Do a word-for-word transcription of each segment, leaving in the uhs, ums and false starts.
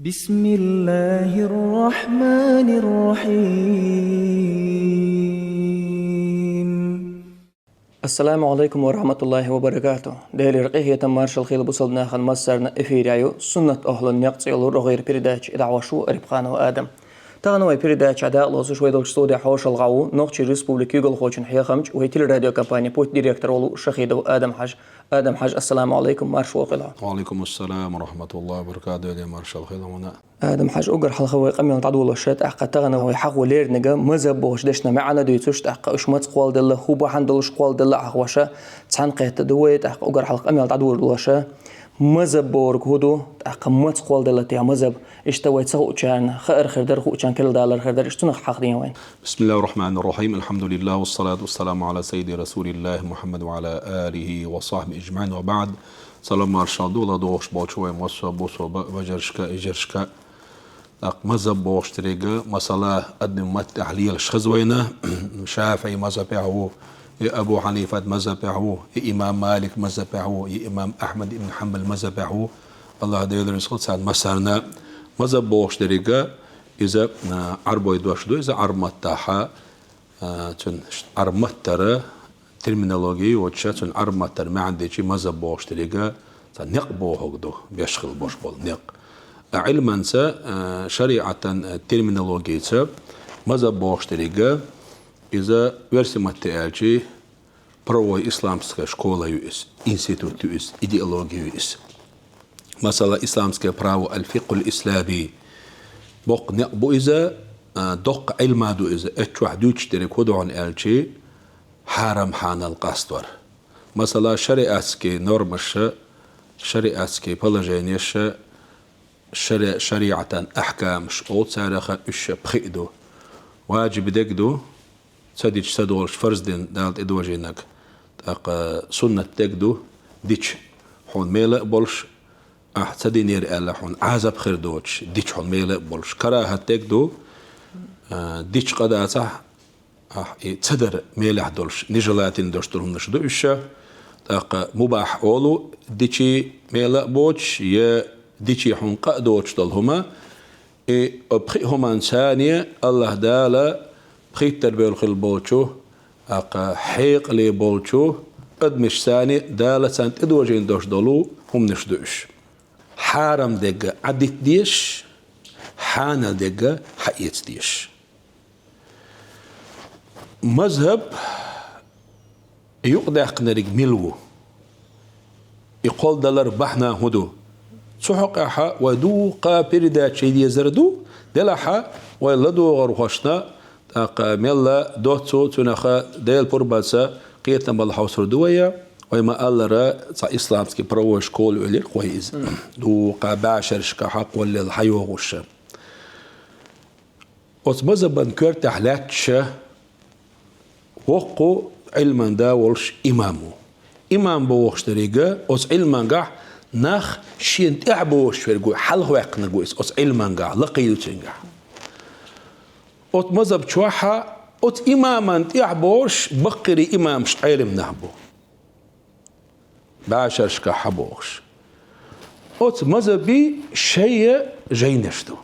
بسم الله الرحمن الرحيم. Ассаламу алейкум ва рахматуллахи ва баракатух. Делера къинхетам, маршал хийла бусалба нахана массарна. Эфирехь ю «Суннат охлун некъ» цӀе йолу рогӀера передача. И дӀахьош ву Арипханов Адам. Тахана вай передача дакъалоцуш вай долчу студехь хьошалгӀа ву Нохчийн Республикан куьйгалхочун хьехамча, вай телерадиокомпанин пуьйренна директор волу Шахидов Адам-Хьажа. Адам-Хьажа, ассаламу алейкум, марша вогӀийла. Ва алейкум ассалам ва рахматуллахи ва баракатух, Деле маршал хийла хьуна. Адам-Хьажа, уггар хьалха вай къамел дӀадолош, тӀаккха тахана вай хьахо леринарг мазхӀаб бохучу дешнан маьӀна дуьйцуш, тӀаккха уьш маца кхолладелла, хӀун бахьана долуш кхолладелла а хьахош, цхьаьна кхетта ду вай, тӀаккха уггар хьалха къамел дӀадолош, мазхӀаб бохург хӀун ду, тӀаккха маца кхолладелла те мазхӀаб, иштта вай ца хуучарна хаар хир дара, хуучарна карладалар хир дара, иштта цунах хьахдина вайна. بسم الله الرحمن الرحيم. الحمد لله والصلاة والسلام على سيد رسول الله محمد وعلى آله وصحبه أجمعين وبعد. Салам маршал ду ладугӀуш болчу вайн массо а бусалба вежаршка, йижаршка. ТӀаккха мазхӀаб бохуш дерг, масала, адамийн маттахь лелаш хеза вайна, ШафиӀи мазхӀабехь ву, и Абу Хьанифат мазхӀабехь ву, и имам Малик мазхӀабехь ву, и имам Ахьмад ибн Хьанбал мазхӀабехь ву. АллахӀ Делан реза хуьлда царна массарна. МазхӀаб бохуш дерг, иза, а, Ӏарбойн дош ду, иза Ӏарбойн маттахь, а, цуьнан Ӏарбойн маттара терминологи йоцуш, цуьнан Ӏарбойн маттара маьӀна дийцича, мазхӀаб бохуш дерг цхьа некъ бохург ду, беш хила болуш болу некъ. Ткъа Ӏилманца, а, шариӀатан, а, терминологица мазхӀаб бохуш дерг, иза оьрсийн маттахь аьлча, правовой исламская школа ю иза, институт ю иза, идеология ю иза. Масала, исламское право, аль-фикхуль ислами. Боккха некъ бу иза, а, доккха Ӏилма ду иза. Оцу чохь дуьйцуш дерг хӀун ду хьуна аьлча, хьарам-хьанал къастор. Масала, шариатский нормаш, шариатский положениеш, шари-, шариӀатан ахькамаш олу царах, уьш пхиъ ду. Ваджиб дерг ду, ца дича ца долуш, фарз дина Дала тӀедожийнарг. ТӀаккха суннат дерг ду, дича хьуна мела а болуш, ахь ца динера аьлла хьуна Ӏазап хир доцуш, дича хьуна мела а болуш. КарахӀат дерг ду, а, дича къа дацахь, ахь и ца дар мелехь долуш, нежелательно долуш долу хӀуманаш ду уьш. ТӀаккха мубахь олу, дичий мела а боцуш, я дичий хьуна къа а доцуш долу хӀума. И пхиъ хӀуманца АллахӀ Дала пхийттара бевлла хилла болчу, тӀаккха хьекъале болчу адамашца Дала царна тӀедожийна долуш долу хӀуманаш ду уьш. Хьарам дерг Ӏадитта дезаш, хьанал дерг хьаэца дезаш. МазхӀаб юкъадаьккхинарг мила ву? И кхолладалар бахьана хӀун ду? Цу хьокъехь вай дуккха передача ян езар ду, делахь вай ладогӀархошна, тӀаккха мелла доццу цуьнах Делан пурбанца кхетам бала хьовсур ду вай. Вай ма-аллара, цхьа исламский правовой школа ю элира вай иза. Дуккха бӀешерашкахь кхоллаелла хьайогӀуш. Оцу мазхӀабан коьртехь лаьтташ воккхачу Ӏилман да волуш имам ву. Имам бохуш дерг, оцу Ӏилмангахь нах шена тӀаьхьа бохуш верг ву, хьалхаваьккхинарг ву иза оцу Ӏилмангахь, лакхе ю цуьнгахь. Оцу мазхӀаб чохь оцу имаман тӀаьхьа бохуш баккхийрий имамаш Ӏелам нах бу. БӀешерашкахь хьабохуш. Оцу мазхӀабан шайн жайнаш ду.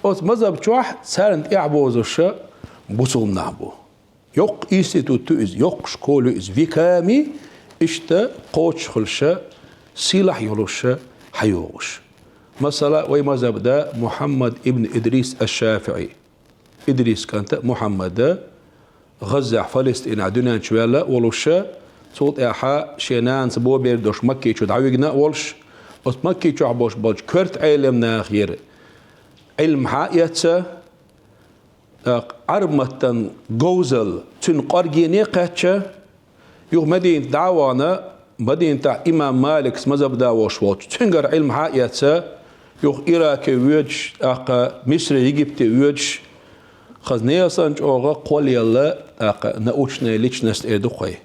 Оцу мазхӀаб чохь царна тӀаьхьа бозуш бусулба нах бу. Йоккха институт ю иза, йоккха школа ю иза, веками иштта кхочушхуьлуш, сийлахь йолуш хьайогӀуш. Масала, вай мазхӀабан да Мухьаммад ибн Идрис аш-ШафиӀи. Идрис кӀанта Мухьаммада, ГӀаззахь, Фалестинехь дуьнен чу ваьлла а волуш, цул тӀаьхьа шен нанас бо бер долуш Макки чу дӀавигна а волуш, оцу Макки чохь болуш болчу коьрта Ӏелам нахера Ӏилма хьа а эцна, тӀаккха Ӏарбойн маттан говзалла цуьнан кӀоргене а кхаьчна, юха Мадинате дӀа а вахана, Мадинатехь имам Маликс мазхӀабан да волуш волчу цуьнгара Ӏилма хьа а эцна, юха Ираке воьдуш, тӀаккха Мисре, Египте воьдуш, хаза нехан санна чӀогӀа кхоллаелла, тӀаккха научная личность эр ду-кх вай.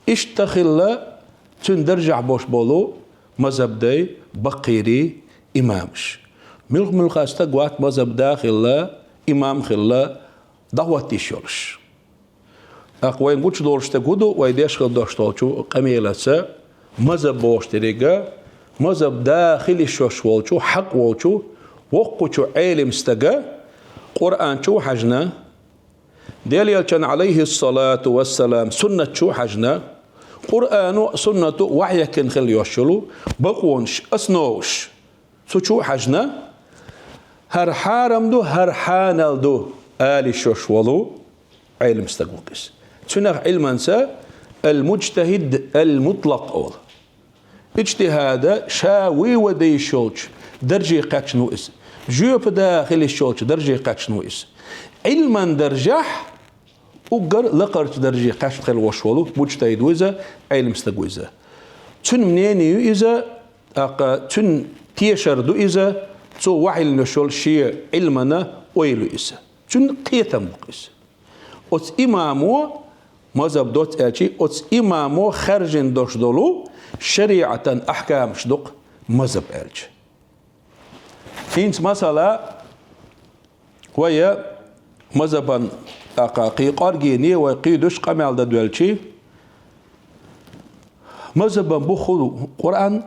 Иштта хилла цуьнан даржехь болуш болу мазхӀабан дай, баккхийрий имамаш. Муьлх-муьлхха стаг вац мазхӀабан да хилла, имам хилла, дӀахӀотта йиш йолуш. ТӀаккха вайн гучудолуш дерг хӀун ду, вай деш хила долуш долчу къамелаца, мазхӀаб бохуш дерг, Мазхаб да хила йиш йолуш волчу, хьакъ волчу, воккхачу Ӏелам стага Къуръан чу хьаьжна, Делан Элчан, Ӏалайхиссалату вассалам, суннат чу хьаьжна, Къуръано а, суннато а вахьйехкина хила йолуш йолу бакъонаш, основаш, цу чу хьаьжна, хӀара хьарам ду, хӀара хьанал ду ала йиш йолуш волу Ӏелам стаг ву иза. Цунах Ӏилманца ал-муджтахид ал-мутлакъ олу. Иджтихада ша вуй ван дайш йолчу дарже кхаьчна ву иза. Жоьпа да хила йиш йолчу дарже кхаьчна ву иза. Ӏилман даржехь уггар лакхарчу дарже кхаьчна хила волуш волу муджтахид ву иза, Ӏелам стаг ву иза. Цуьнан мнение ю иза, тӀаккха цуьнан тешар ду иза, цо вахьийна йолу шен Ӏилмана ойла ю иза. Цуьнан кхетам бу иза. Оцу имамо, мазхаб доцу аьлчи, оцу имамо хаьржина долуш долу шариӀатан ахкамаш ду-кх мазхаб аьлча. ХӀинца масала, вай мазхабан тӀаккха кхин кӀоргене вай кхийдуш къамел дан доьлчи, мазхабан бух хӀун ду? Къуръан,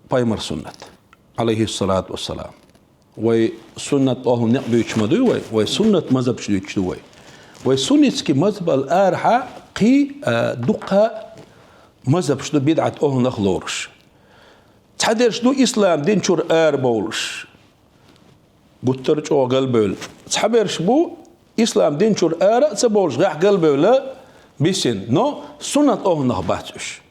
пайхамар суннат, Ӏалайхиссалату вассалам. Вай суннат олу некъ дуьйцуш ма дуй вай, вай суннат мазхабаш дуьйцуш ду вай. Вай суннитский мазхабал арахьа кхин а дуккха мазхабаш ду бидӀат олу нах лоруш. Цхьадерш ду ислам дин чуьра арабовлуш, гуттар а чӀогӀа галбевлла. Цхьаберш бу ислам дин чуьра ара а ца бовлуш, гӀехь галбевлла бисина, но суннат олу нах бац уьш.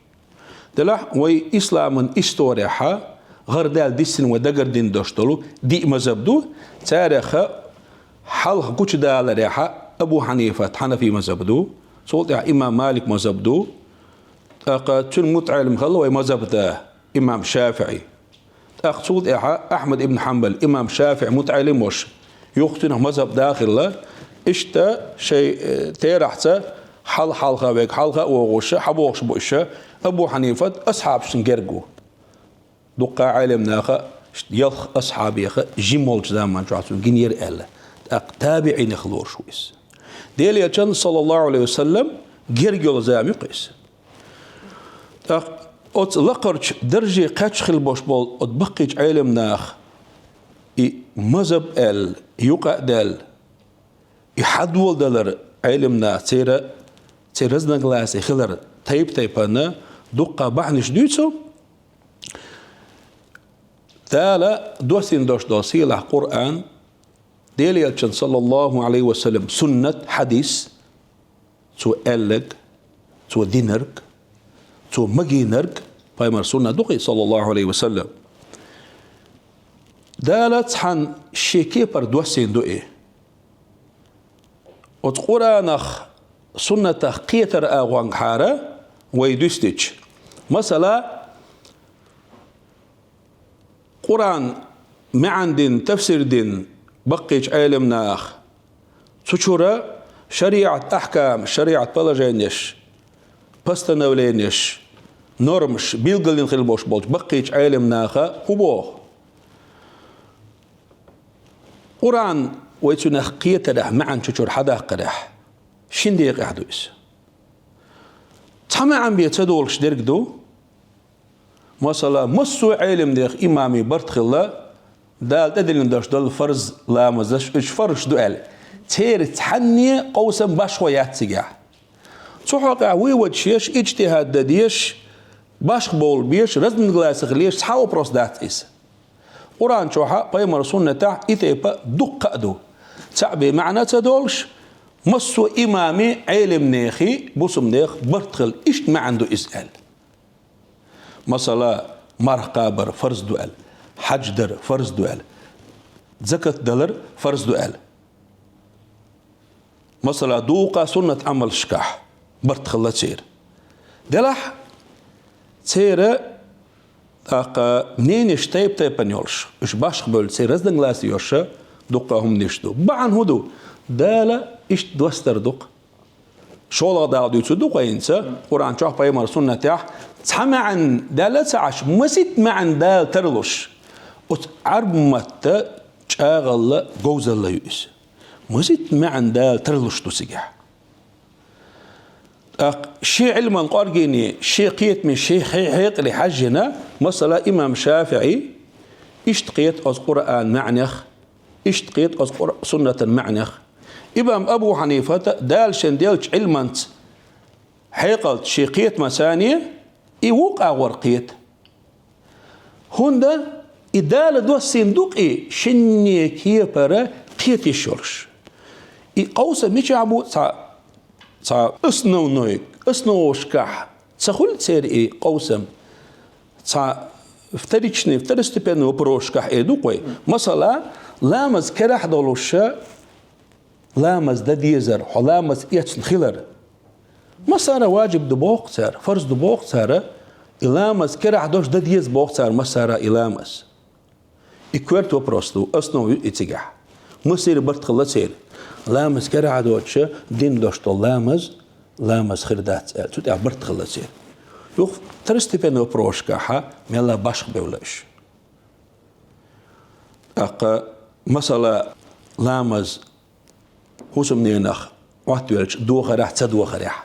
Делахь вай исламан историяхьа гӀарадаьлла диссина вай дагардина долуш долу диъ мазхаб ду, царех хьалха гучудаларехьа Абу Хьанифат, хьанафи мазхаб ду, цул тӀаьхьа имам Малик мазхаб ду, тӀаккха цуьнан мутаӀеллим хилла вай мазхаб да, имам ШафиӀи. ТӀаккха цул тӀаьхьа Ахьмад ибн Хьанбал, имам ШафиӀи мутаӀеллим волуш, юха цуьнан мазхаб да хилла. Иштта шайн, э, терахьца хьалха-хьалха вега, хьалха а вогӀуша, хьабогӀуш бу иша, Абу Хьанифат асхьабашна герга ву. Дуккха Ӏелам наха, ялх асхьабеха жима волчу заман чохь цунна гинера аьлла. ТӀаккха табиӀинех лоруш ву иза. Делан Элчан, саллаллаху Ӏалайхи ва саллам, герга йолу зама ю-кх иза. ТӀаккха оцу лакхарчу дарже кхаьчна хила болуш болу оцу баккхийчу Ӏелам наха и мазхаб аьлла, юкъа а даьлла, и хьадоладалар Ӏелам наха церан, церан разногласи хилар тайп-тайпана дуккха бахьанаш дуьйцу. Дала доссийна долуш долу сийлахь Къуръан, Делан Элчан, саллаллаху Ӏалайхи ва саллам, суннат, хьадис, цо аьлларг, цо динарг, цо магийнарг, пайхамар суннат ду-кх и, саллаллаху Ӏалайхи ва саллам. Дала цхьана шен кепара доссийна ду и. Оцу Къуръанах, суннатах кхетар агӀонгахьара вай дуьстича. Масала, Къуръан маьӀна дина, тафсир дина баккхийчу Ӏелам наха, цу чуьра шариӀат ахкам, шариӀат положенеш, постановленеш, нормаш билгалдина хила болуш болчу баккхийчу Ӏелам наха хӀун боху? Къуръан вай цуьнах кхетарехь, маьӀна цу чуьра хьадаккхарехь, шина декъехь ду иза. Цхьа маьӀна бен ца долуш дерг ду. Масала, массо а Ӏелам нехан имамийн барт хилла, Дала тӀедиллина долуш долу фарз ламазаш, уьш фарзаш ду аьлла. Церан цхьанне а къовсам башхо яц цигахь. Цу хьокъехь выводаш еш, иджтихӀад дан дезаш, башха бовла безаш, разногласих лезаш цхьа а вопрос дац иза. Къуръан чохьа, пайхамар суннатехь и тайпа дуккха а ду. Цхьаъ бен маьӀна а ца долуш, массо а имамийн, Ӏелам нехан, бусалба нехан барт хилла, иштта маьӀна ду иза аьлла. Масала, марха кхабар фарз ду аьлла, хьаьж дар фарз ду аьлла, закат далар фарз ду аьлла. Масала, дуккха суннат Ӏамалшкахь барт хилла церан. Делахь, церан тӀаккха мненеш тайп-тайпана йолуш, уьш башха бевлла, церан разногласи йолуш дуккха хӀуманаш ду. Бахьана хӀун ду? Дала иштта доссадар ду-кх. ШолгӀа дакъа дуьйцур ду-кх вай хӀинца, Къуръан чохь, пайхамар суннатехь цхьа маьӀна даьлла а ца Ӏаш, маситта маьӀна Дала тарлуш. Оцу Ӏарб матта чӀагӀалла, говзалла ю иза. Маситта маьӀна Дала тарлуш ду цигахь. ТӀаккха шен Ӏилман кӀоргене, шен кхетаме, шен хье-, хьекъале хьаьжжина, масала, имам ШафиӀи иштта кхета оцу Къуръан маьӀнех, иштта кхета оцу Къур-, суннатан маьӀнех. Имам Абу Хьанифата Дала шен деллачу Ӏилманца, хьекъалца, шен кхетамца, и вукху агӀор кхета. ХӀунда и Дала доссийна ду-кх и шинне кепара кхета йиш йолуш. И къовсам мичахь бу? Цхьа, цхьа основной, основашкахь ца хуьлу церан и къовсам. Цхьа вторичный, второстепенный вопросашкахь эр ду-кх вай. Масала, ламаз карахь долуша, ламаз дан дезар, хьо ламаз эцна хилар. Массара ваджиб ду боху цара, фарз ду боху цара, и ламаз карахь долуш дан деза боху цара массара и ламаз. И коьрта вопрос ду, основа ю и цигахь. Массеран барт хилла церан. Ламаз карахь доцуша дина долуш долу ламаз, ламаз хир дац аьлла, цу тӀехь барт хилла церан. Юха второстепенный вопросашкахь мелла башха бевлла уьш. ТӀаккха, масала, ламаз хӀусамненах Ӏоттавелча дохарехь, ца дохарехь.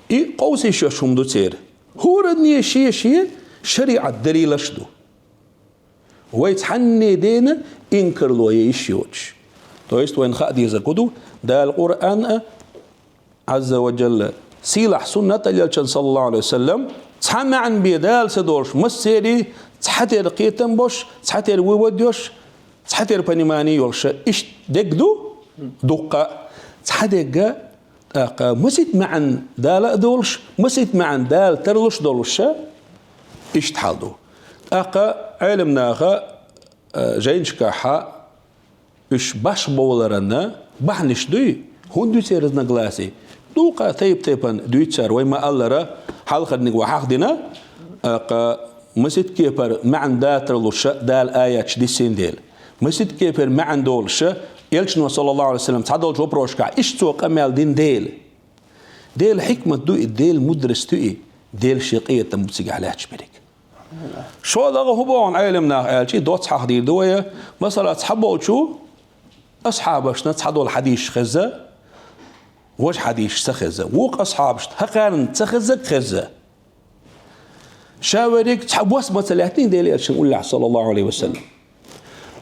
И къовсийша йолуш хӀума ду церан. ХӀоранне шен-шен шариӀат далилаш ду. Вай цхьанне дена инкарло ян йиш йоцуш. То есть вайна хаа дезарг хӀун ду, Дала Къуръан а, Ӏазза ва Джалла, сийлахь суннат а, элчан, саллаллаху Ӏалайхи ва саллам, цхьа маьӀна бен Дала ца долуш, массерий цхьатерра кхетам болуш, цхьатерра вывод йолуш, цхьатерра понимание йолуша, иштта дерг ду, дуккха а, цхьа дерг а, тӀаккха масийтта маьӀна Дала а долуш, масийтта маьӀна Дала тарлуш долуша, иштта хьал ду. ТӀаккха Ӏеламнаха, а, жайнашкахьа, уьш башха бовларан бахьанаш дуй, хӀунда ю церан разногласий? Дуккха а тайп-тайпана дуьйцу цара, вай ма-аллара, хьалхарниг вай хьахдина, тӀаккха масийтта кепара маьӀна Дала тарлуша Дала аяташ диссина дела. Масийтта кепара маьӀна долуша, элчано, саллаллаху Ӏалайхи ва саллам, цхьадолчу вопросашкахь иштта цо къамел дина дела. Делан хьикмат ду и, Делан мудрость ю и, Делан шен къинхетам бу цигахь лаьтташ берриг. ШолгӀа хӀун боху Ӏеламнаха аьлча, и доцца хьахдийр ду вай, масала, цхьаболчу асхьабашна цхьадолу хьадисаш хеза, важа хьадисаш ца хеза, вукху асхьабашна хӀокхарна ца хезарг хеза. Ша верриг цхьа бос ма ца лаьттина Делан элчанна уллехь, саллаллаху Ӏалайхи ва саллам.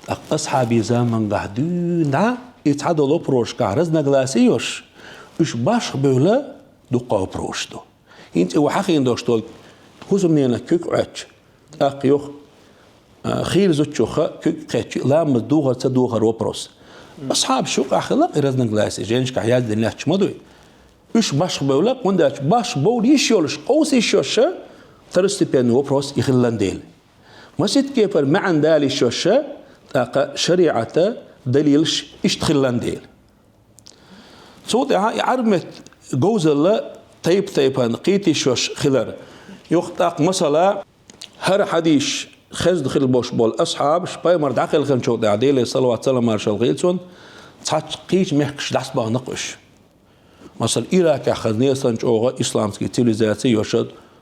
ТӀаккха асхьабийн замангахь дуьйна дӀа и цхьадолу вопросашкахь разногласий йолуш, уьш башха бевлла дуккха а вопросаш ду. ХӀинца и вай хьахийна долуш долу хӀусамненан куьг кхаьчча, тӀаккха юха, а, хийра зудчух куьг кхаьчча, ламаз дохар ца дохар вопрос. Асхьабаш юкъахь хилла-кх и разногласий, жайнашкахь яздина лаьтташ ма дуй. Уьш башха бевлла, хӀунда аьлча башха бовла йиш йолуш, къовса йиш йолуша, второстепенный вопрос и хилла дела. Масийтта кепара маьӀна дала йиш йолуша, тӀаккха шариӀата далилаш иштта хилла дела. Цул тӀаьхьа и Ӏарбий меттан говзалла тайп-тайпана кхетийша йолуш хилар. Юха тӀаккха, масала, хӀара хьадисаш хезна хилла болуш болу асхьабаш, пайхамар дӀакхелхинчул тӀаьхьа, Делера салават-салам-маршалла хуьлда цунна, цхьацца кхечу мехкашка дӀасабахна-кх уьш. Масала, Иракехь хаза несан чӀогӀа исламский цивилизаци йолуш,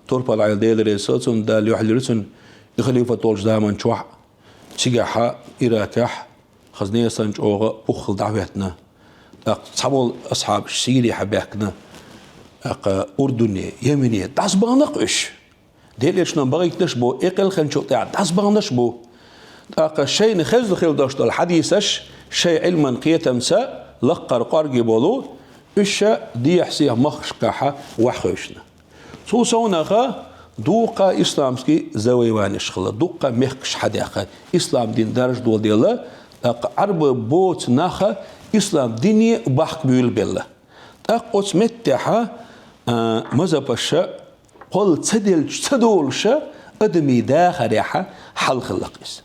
Турпал-Ӏаьла, Дела реза хуьлда цунна, Дала юьхь луьра цуьнан, и халифат волчу заман чохь, цигахьа, Иракехь, хаза несан чӀогӀа пуххал дӀахӀоьттина. ТӀаккха цхьаболу асхьабаш Сирехьа баьхкина, тӀаккха Урдуне, Йемене дӀасабахна-кх уьш. Делан элчано бахийтинарш бу, и кхелхинчул тӀаьхьа дӀасабахнарш бу. ТӀаккха шайна хезна хилла долуш долу хьадисаш, шайн Ӏилман кхетамца лаккхара кӀорге болу, уьш дехьа-сехьа махкашкахьа ваьхьа хевшина. Цул совнаха дуккха исламский завоеваниеш хилла, дуккха мехкаш хьадаьхна, ислам дин даржадоладелла, тӀаккха Ӏарба боцу наха ислам дине бахка буьйлабелла. ТӀаккха оцу меттехьа, а, мазхӀабаша кхолла ца делча, ца долуша адамийн дахарехьа хьал хилла-кх иза.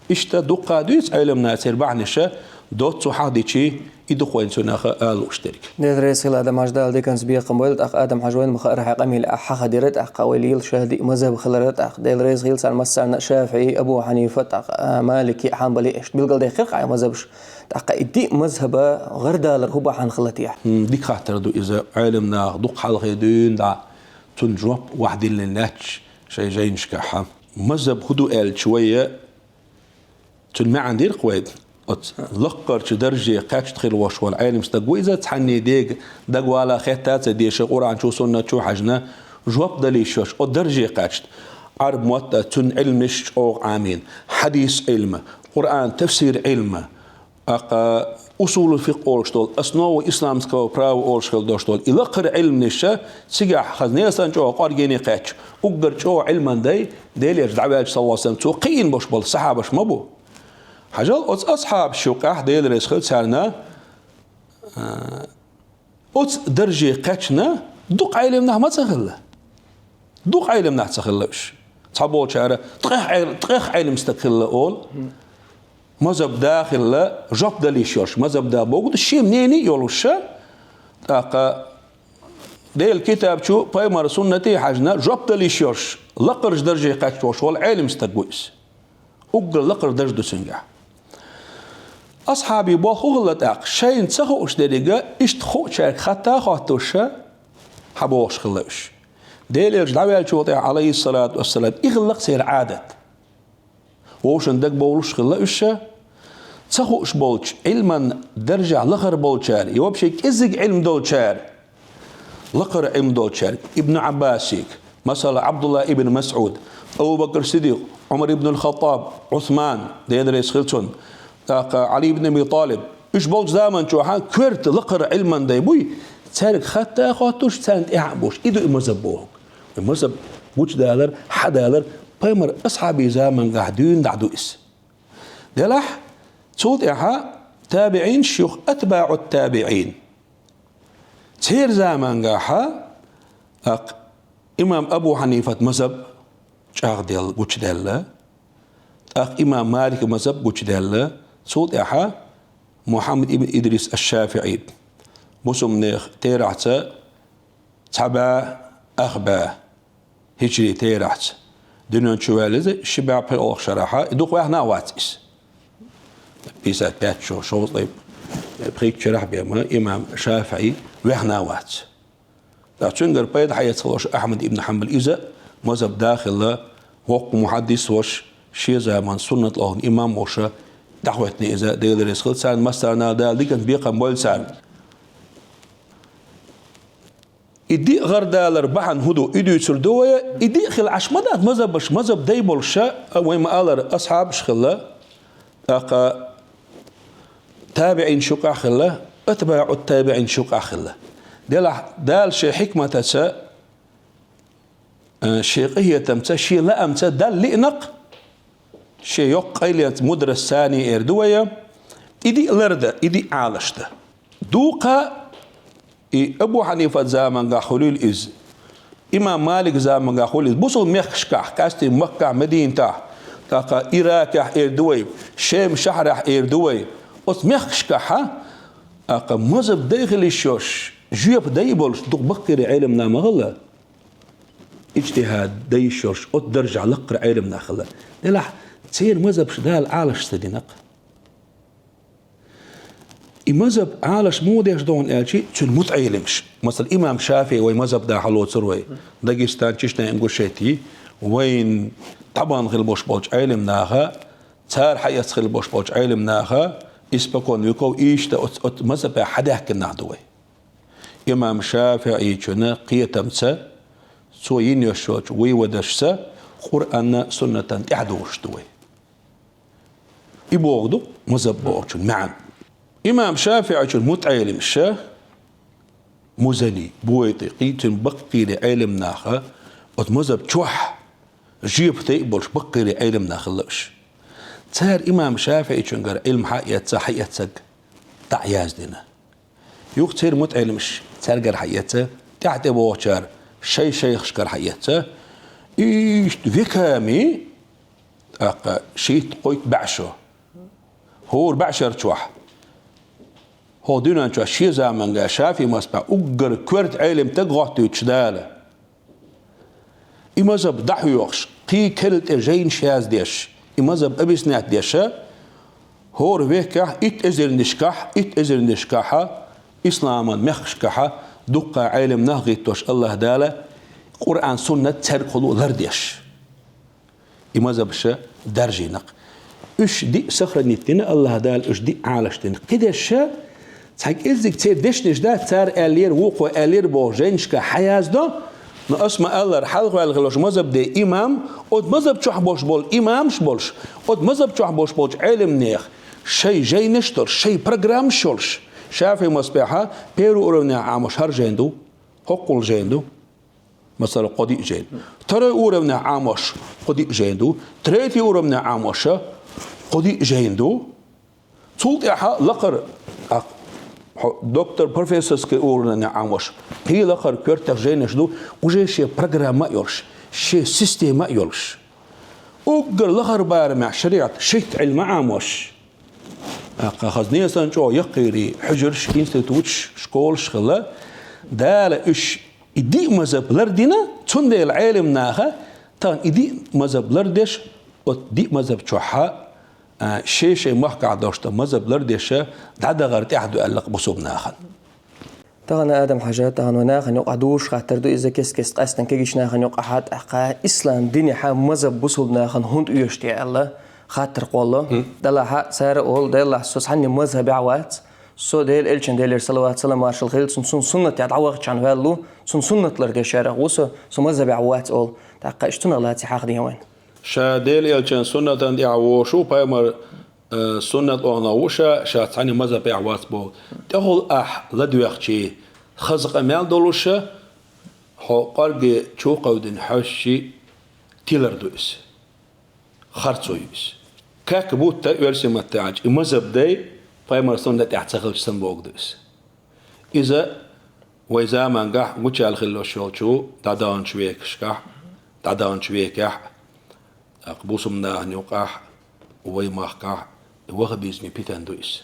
Иштта дуккха дуьйцу Ӏеламнаха церан бахьанаша, доцца хьахдичи, и ду-кх вайна цунах ала лууш дерг. Дела реза хила, Адам-Хьажа, Дала диканца бекхам бойла, тӀаккха Адам-Хьажа, вайна ма хаъара хьайн къамел ахь хьахадира, тӀаккха вай лела шадерг мазхӀаб хилар, тӀаккха Дела реза хила царна массарна, ШафиӀи, Абу Хьанифа, тӀаккха, а, Малики, Хьанбали, иштта билгалдехира-кх хьайн мазхӀабаш. ТӀаккха и диъ мазхӀаба гӀардалар хӀун бахьана хилла техьа? М, дика хаттар ду иза, Ӏеламнаха дукха хьалхе дуьйна дӀа цунна жоп вахдиллина лаьтташ шайн жайнашкахьа. МазхӀаб хӀун ду аьлча вай, цуьнан маьӀна дира-кх вай. Оцу лакхарчу дарже кхаьчна хилла волуш волу Ӏелам стаг ву иза, цхьанне дега дагавала хетта а ца деш, Къуръан чу, суннат чу хьаьжна, жоп дала йиш йолуш, оцу дарже кхаьчна. Ӏарб мотт а, цуьнан Ӏилманаш чӀогӀа Ӏамийна, хьадис Ӏилма, Къуръан тафсир Ӏилма, тӀаккха усулул фикъхӀ олуш долу, основы исламского права олуш хила долуш долу, и лакхара Ӏилманаш, цигахь хаза несан чӀогӀа кӀоргене кхаьчча, уггар чӀогӀа Ӏилман дай, Делера дӀаваьллачу саллаллаху алейхи ва саллям, цо кхиийна болуш болу сахьабаш ма бу. Хьажал, оцу асхьабаш юкъахь, Дела реза хила царна, а, оцу дарже кхаьчна дукха Ӏелам нах ма ца хилла. Дукха Ӏелам нах ца хилла уьш. Цхьаболчара ткъех Ӏел-, ткъех Ӏелам стаг хилла олу. Мазхаб да хилла, жоп дала йиш йолуш, мазхаб да бохург ду, шен мнение а йолуш, тӀаккха Делан китаб чу, пайхамаран суннате хьаьжна, жоп дала йиш йолуш, лакхарчу дарже кхаьчна волуш волу Ӏелам стаг ву иза. Уггар лакхара дарж ду цуьнгахь. Асхьабийн болх хӀун хилла тӀаккха? Шайна ца хууш деррига иштта хуучаьрга хатта а хоттуш, хьан бохуш хилла уьш. Делан Элча дӀаваьллачул тӀаьхьа, Ӏалайхиссалату вассалам, и хилла-кх церан Ӏадат. Вовшийн дагабовлуш хилла уьш, ца хууш болчу, Ӏилман даржехь лахара болчара, я вообще кӀеззиг Ӏилма долчара, лакхара Ӏилма долчаьрга, Ибн Ӏаббасига, масала, Ӏабдулла ибн МасӀуд, Абу Бакр Сиддикъ, Ӏумар ибн аль-ХаттӀаб, Ӏусман, Дела реза хила цунна, тӀаккха Ӏали ибн Аби ТӀалиб, уьш болчу заман чохь коьрта лакхара Ӏилман дай буй, цаьрга хатта а хоттуш, царна тӀаьхьа а бууш, и ду и мазхаб бохург. И мазхаб гучудалар, хьадалар пайхамаран асхьабийн замангахь дуьйна дӀа ду иза. Делахь, цул тӀаьхьа табиӀинаш, юха атбаӀут-табиӀин. Церан замангахьа, тӀаккха имам Абу Хьанифат мазхаб чӀагӀделла, гучудаьлла, тӀаккха имам Малик мазхаб гучудаьлла, цул тӀаьхьа Мухьаммад ибн Идрис аш-ШафиӀи, бусулбанех терахьца цхьа бӀе ах бӀе хӀиджри терахьца, дуьнен чу ваьлла иза ши бӀе пхоьалгӀачу шарахьа, и дукха ваьхна а вац иза. Пятьдесят пять шо, шовзткъе пхийтта шарахь бен ма имам ШафиӀи ваьхна а вац. Ткъа цуьнгара пайда хьаэцна волуш Ахьмад ибн Хьанбал иза мазхаб да хилла, воккха мухьаддис волуш, шен заман суннат лохна имам волуш, дӀахӀоьттина иза, Дела реза хила царна, массарна а Дала диканца бекхам бойла царна. И диъ гӀардалар бахьана хӀун ду, и дуьйцур ду вай, и диъ хила Ӏаш ма дац мазхабаш, мазхаб дай болуш, вай ма-аллара, асхьабаш хилла, тӀаккха табиӀинаш юкъахь хилла, атбаӀут-табиӀинаш юкъахь хилла. Делахь Дала шен хьикматаца, э, шен къинхетамца, шен лаамца Далла лиъна-кх, шен йоккха къайленца, мудрость царна эр ду вай, и диъ лардан, и диъ Ӏалашдан. Дукха и Абу Хьанифат замангахь хуьлийла иза, имам Малик замангахь хуьлийла иза, бусулба мехкашкахь, къаьсттина Маккахь, Мединатахь, тӀаккха Иракехь эр ду вай, Шем шахьарахь эр ду вай, оцу мехкашкахьа, тӀаккха мазхаб дай хила йиш йолуш, жоьпа дай болуш дукха баккхийра Ӏелам нах ма хилла, иджтихӀад дай йиш йолуш, оцу даржехь лакхара Ӏелам нах хилла. Делахь церан мазхабаш Дала Ӏалаш ца дина-кх. И мазхаб Ӏалаш муха деш ду хьуна аьлча, цуьнан мутаӀеламаш. Масала, имам ШафиӀи вай мазхаб да хьалоцур вай. Дагестан, Чечня, Ингушети, вайн тӀабан хила болуш болчу Ӏелам наха, цара хьаэцна хила болуш болчу Ӏелам наха, испокон веков иштта оцу, оцу мазхабехь хьадаьхкина нах ду вай. Имам ШафиӀичун кхетамца, цо йина йолуш йолчу выводашца Къуръанна, суннатана тӀаьхьадогӀуш ду вай. И бохург ду мазхаб бохучун маьӀна. Имам ШафиӀичун мутаӀеламаша, Музани, Буайтакъи, цуьнан баккхийра Ӏелам наха, оцу мазхаб чохь жоьпа дай болуш баккхийра Ӏелам нах хилла уьш. Цара имам ШафиӀичунгара Ӏилма хьаэцна, хьаэцнарг дӀа а яздина. Юха церан мутаӀеламаш цаьргара хьаэцна, тӀаьхьа тӀебогӀучара шай-шайхашкара хьаэцна, иштта веками, тӀаккха шийтта-кхойтта бӀе шо. ХӀора бӀе шар чохь, хӀокху дуьнен чохь шен заманга ШафиӀи мазхабехь уггар коьрта Ӏелам стаг хӀоттуьйтуш Дала. И мазхаб дӀахьоьхуш, кхин керла тӀе жайнаш яздеш, и мазхаб объяснять деш, хӀора векахь, итт эзарнашкахь, итт эзарнашкахьа, исламан мехкашкахьа, дуккха Ӏелам нах гӀиттош АллахӀ Дала, Къуръан, суннат цаьргахула лардеш. И мазхабаш даржийна-кх. Уьш диъ сохранить дина, АллахӀ Дала уьш диъ Ӏалашдина. Кхидерш цхьа кӀеззиг церан дешнаш дац, цара аьллера, вукхо аьллера бохуш жайнашка хьаяздо, но ас ма-аллара, хьалхаваьлла хилла волчу мазхӀабан имам, оцу мазхӀаб чохь болуш болу имамаш болуш, оцу мазхӀаб чохь болуш болчу Ӏеламнехан шайн жайнаш а долуш, шайн программаш а йолуш, ШафиӀи мазхӀабехь первый уровнехь Ӏамош хӀара жайна ду, хӀоккхул жайна ду. Масала, кхо-диъ жайна. Второй уровнехь Ӏамош кхо-диъ жайна ду. Третий уровнехь Ӏамоша кхо-диъ жайна ду. Цул тӀаьхьа лакхара, а, хьо-, доктор, профессорский уровнехь Ӏамош кхин лакхара коьртах жайнаш ду, уже шен программа а йолуш, шен система а йолуш. Уггар лахара барамехь шариӀат шийтта Ӏилма Ӏамош. ТӀаккха хаза несан чӀогӀа яккхийрий, хьуьжарш, институташ, школаш хилла. Дала уьш и диъ мазхӀаб лардина, цундела Ӏеламнаха тахана и диъ мазхӀаб лардеш, оцу диъ мазхӀаб чохь а, шен-шен махкахь долуш долу мазхӀаб лардеша дӀадахар тӀехь ду аьлла бусулба нахана. Тахана, Адам-Хьажа, тахана вайн нахана юкъахь дузуш хаттар ду иза, кест-кеста къаьстина кегийчу нахана юкъахь, тӀаккха ислам динехь мазхӀаб бусулба нахана хӀунда оьшу те аьлла хаттар кхолло. Делахь цара олу, делахь со цхьанна мазхӀабехь вац, со Делан Элчанна, Делера салават-салам маршалла хуьлда цунна, цуьнан суннатехь дӀавахча ваьлла ву, цуьнан суннат лардеш вац, со, со мазхӀабехь вац олу. ТӀаккха иштта хӀунда лаьцна хьахадийна вайна? Ша Делан Элчанан суннатана тӀехь вошу, пайхамар, э, суннат охьанах ву ша, ша цхьанна мазхӀабехь вац боху. ТӀехула ахь ладоьгӀчий, хаза къамел долуша, хьо кӀорге чу кховдина хьоьжучий, тилар ду иза. Харцо ю иза. Как будто оьрсийн маттахь аьлча, и мазхӀаб дай пайхамар суннат тӀехь ца хилча санна бохург ду иза. Иза вай замангахь гучуяьлла хилла йолчу дӀадаханчу векашкахь, дӀадаханчу векехь, тӀаккха бусулба нахана юкъахь, вай махкахь, и ваххабизман питана ду иза.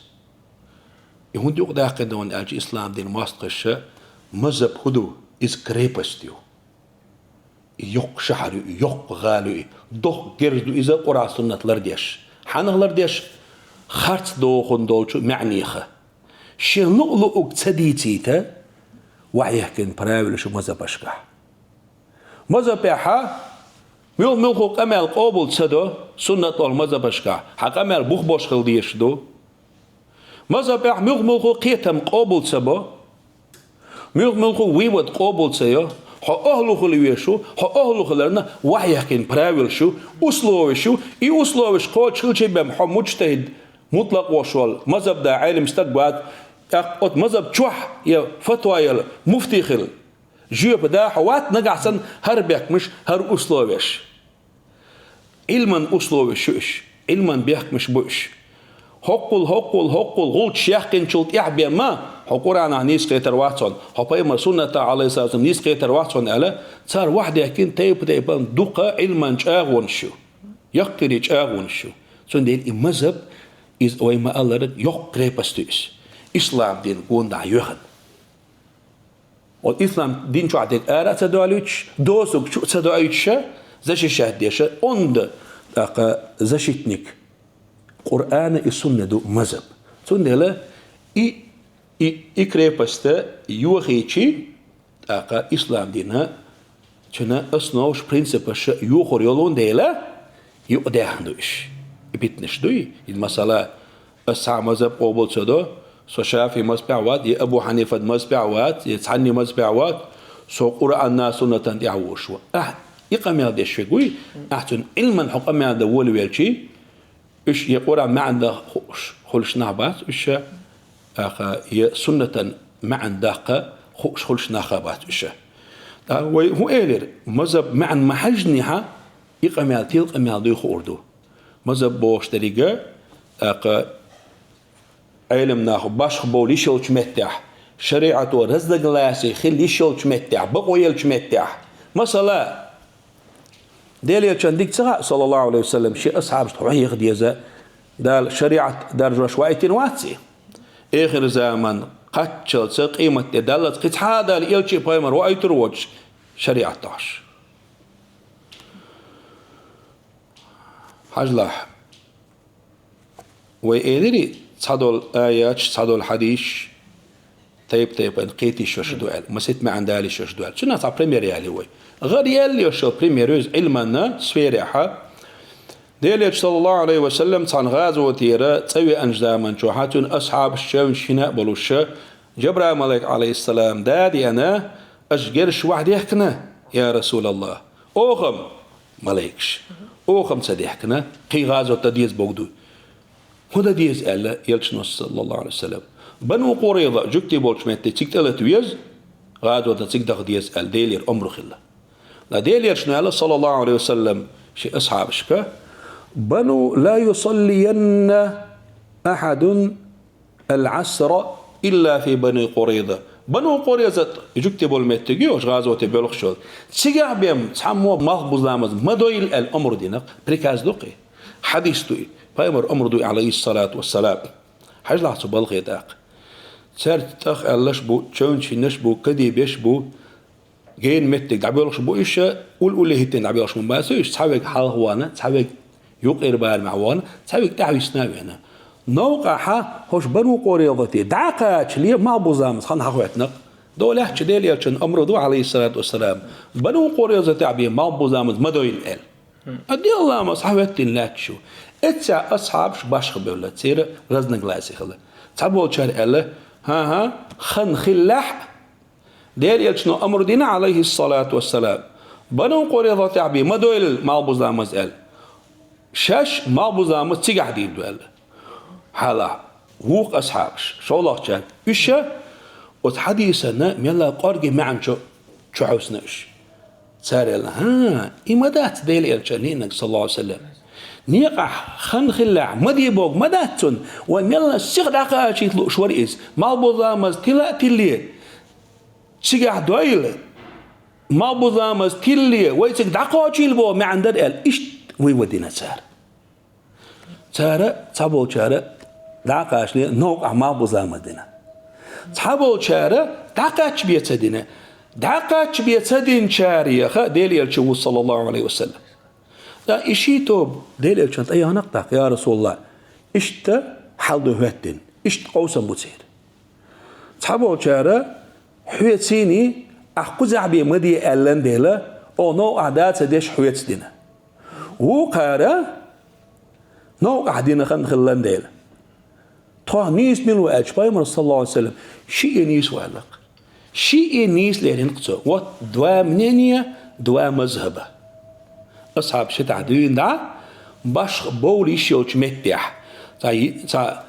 И хӀунда юкъадаьккхина ду аьлча, ислам динан мостагӀаша, мазхӀаб хӀун ду, иза крепость ю. И йоккха шахьар ю, и йоккха гӀала ю, и доккха герз ду иза Къуръан-суннат лардеш. Хьанах лардеш? Харц дохун долчу маьӀнеха. Шен луъ-луъург ца дийцийта, вахьйехкина правилаш ю мазхӀабашкахь. МазхӀабехьа муьлх-муьлхха къамел къобал ца до, суннат долу мазхӀабашкахь, хьан къамел бух болуш хила дезаш ду. МазхӀабехь муьлх-муьлхха кхетам къобал ца бо, муьлх-муьлхха вывод къобал ца йо, хьо охӀла хила везаш ву, хьо охӀла хиларна вахьйехкина правилаш ю, условиш ю, и условиш кхочуш хилчий бен хьо муджтахӀид, мутлакъ волуш волу, мазхӀаб дан Ӏелам стаг вац, тӀаккха оцу мазхӀаб чохь я фатва яла муфти хила жоьпа да хьо вац нагахь санна хӀара бехкамаш, хӀара условиш. Ӏилман условиш ю уьш, Ӏилман бехкамаш бу уьш. ХӀоккхул, хӀоккхул, хӀоккхул гӀулчаш яьккхинчул тӀаьхьа бен ма, хьо Къуръанах нийса кхетар вац хьуна, хьо пайхамар суннатах, Ӏалайхиссалату вассалам, нийса кхетар вац хьуна аьлла, цара вахьйехкина тайп-тайпана дукха Ӏилман чӀагӀонаш ю, яккхийрий чӀагӀонаш ю. Цундела и мазхӀаб, иза вай ма-аллара, йоккха крепость ю иза. Ислам дин гонаха йоьхна. Оцу ислам дин чохь дерг ара а ца доуьйтуш, дозург чу а ца доуьйтуша, защищать деша, онда, тӀаккха защитник Къуръана и сунна ду мазхӀаб. Цундела и, и, и крепость йохийчи, тӀаккха ислам дина цуьнан основаш, принципаш йохор йолун дела, юкъадаьхна ду уьш. И питанаш дуй, и масала, ас цхьа мазхӀаб къобал ца до, со ШафиӀи мазхӀабехь вац, я Абу Хьанифат мазхӀабехь вац, я цхьанний мазхӀабехь вац, со Къуръанна, суннатан тӀехь вуш ву. Ахь и къамел деш вегуй, ахь цуьнан Ӏилман хьо къамел дан волавелчий, уьш я Къуръан маьӀна дан хууш хуьлуш нах бац уьш, аха, я суннатан маьӀна даккха хууш хуьлуш нах бац уьш. ТӀаккха вай хӀун элира, мазхӀаб маьӀна ма хьаьжнехьа, и къамел тила къамел дуй хуур ду. МазхӀаб бохуш деррига, тӀаккха Ӏелам нах башха бовла йиш йолчу меттехь, шариӀато разногласие хила йиш йолчу меттехь, бакъо елчу меттехь. Масала, Делан Элчанна дика ца хаьа, саллаллаху Ӏалайхи ва саллам, шен асхьабашна хьо хьеха деза, Дала шариӀат даржош ваийтина вац и? Эхир заман кхаччалца, къематде даллалц кхин цхьа а Дала элча а, пайхамар а ваийтур воцуш шариӀат дохьуш. Хьажалахь, вай элири, цхьадолу аяташ, цхьадолу хьадисаш, тайп-тайпана кхетийш йолуш ду аьлла, масийтта маьӀна далийш йолуш ду аьлла. Цунах цхьа пример яли вай. ГӀар яьлла йолуш йолу пример ю иза Ӏилманна сферехьа. Делан Элча, саллаллаху Ӏалайхи ва саллам, цхьан гӀазотера цӀа веанчу заман чухь цуьнан асхьабаш чевнаш хӀинца а болуш, Жабраил малик, Ӏалайхиссалам, да а деана, аша герш вахьа дехкина, я Расулаллах? Оха-м, маликаш, оха-м ца дехкина, кхин гӀазот дан деза боху ду. ХӀун дан деза аьлла Элчано, саллаллаху Ӏалайхи ва саллам. Бану Къурайза, жуьгти болчу метте цига тӀелата веза, гӀазот дан цига даха деза аьлла, Делера омра хилла. Ткъа Делан Элчано аьлла, саллаллаху Ӏалайхи ва саллам, шен асхьабашка: «Бану ла юсаллиянна ахьадун ал-Ӏасра илла фи Бани Къурайза». Бану Къурайза, жуьгти болу меттиг ю, оша гӀазоте боьлхуш йолу. Цигахь бен цхьаммо малхбуза ламаз ма дойла аьлла омра дина, приказ ду кхин. Хьадис ду и, пайхамар омра ду и, Ӏалайхиссалату вассалам. Хьажалахь цу балхе тӀаккха. Цаьрца тӀах аьллаш бу, чевнаш хӀиннаш бу, кадийбеш бу, гена меттиг дӀабоьлхуш бу уьш, улле-улле хӀиттина дӀабоьлхуш ма бацара уьш, цхьаверг хьалха вахана, цхьаверг юккъера барамехь вахана, цхьаверг тӀаьхьа висна а веана. Новкъахь хӀорш Бану Къурайзате дӀа а кхачале, малхбуза ламаз хан хьахӀоьттина-кх. Довлахь чу Делан Элчан омра ду, Ӏалайхиссалату вассалам, Бану Къурайзатехь бен малхбуза ламаз ма дойла аьлла. Ткъа Делан ламаз хьахӀоьттина лаьтташ ю. Эццехь асхьабаш башха бевлла, церан разногласи хилла. Цхьаболчара аьлла: «ХӀан-хӀа, хан хиллехь, Делан Элчано омра дина, Ӏалайхиссалату вассалам, Бану Къурайзатехь бен ма дойла малхбуза ламаз аьлла. Шаьш малхбуза ламаз цигахь дийр ду», — аьлла. Хьалха вукху асхьабаш, шолгӀачара, уьш оцу хьадисана мелла кӀорге маьӀна чу, чу хьовсина уьш. Цара аьлла: «ХӀан, и ма дац Делан Элчан лиънарг, саллаллаху Ӏалайхи ва саллам. Некъахь хан хиллехь, ма де бохург ма дац цунна, вай мелла сиха дӀакхачийта лууш вара иза. Малхбуза ламаз тила а тилле, цигахь дойла, малхбуза ламаз тилле, вай цига дӀакхачийла боху маьӀна дара», — аьлла, иштта вывод дина цара. Цара, цхьаболчара дӀа а кхачале, новкъахь малхбуза ламаз дина. Цхьаболчара дӀакхаччале ца дина. ДӀакхаччале ца динчарех Делан Элча ву, саллаллаху Ӏалайхи ва саллам. Ткъа и ши тоба Делан Элчанна тӀеяхна-кх тӀаккха: «Я Расулаллах, иштта хьал ду хӀоьттина, иштта къовсам бу церан». Цхьаболчара: «Хьоьца хӀинца ахь кхузахь бен ма де аьлла дела, оха новкъахь да ца деш хьоьца дина». Вукхара: «Новкъахь дина хан хилла дела». Тхох нийса мила ву аьлча, пайхамар, саллаллаху Ӏалайхи ва саллам, шиъ нийса ву аьлла-кх. Шиъ нийса лерина-кх цо. Вот два мнения, два мазхаба. Асхьабаш шиъ тӀехь дуьйна дӀа, башха бовла йиш йолчу меттехь, цхьа, цхьа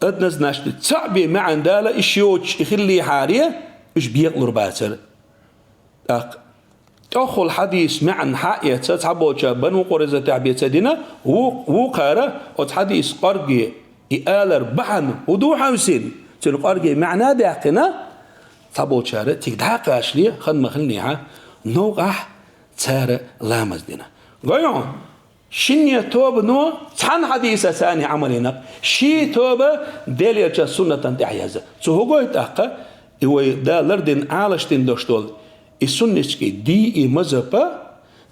однозначно цхьаъ бен маьӀна дала йиш йоцуш и хиллехьара, уьш бекъалур бацара. ТӀаккха тӀехула хьадис маьӀна хьаэца, цхьаболчара Бану Къурайзатехь бен ца дина, ву-, вукхара оцу хьадис кӀорге и алар бахьана хӀун ду хьовсийна, цуьнан кӀорге маьӀна а даьккхина, цхьаболчара цига дӀа а кхачале, хан ма хиллехьа, новкъахь цара ламаз дина. Гой хьуна, шинне тобано цхьана хьадисаца царна Ӏамал йина-кх. Ши тоба Делан Элчан суннатана тӀехь яза. Цо хӀун гойту тӀаккха? И вай Дала лардина, Ӏалашдина долуш долу и суннатский дин, и мазхаб,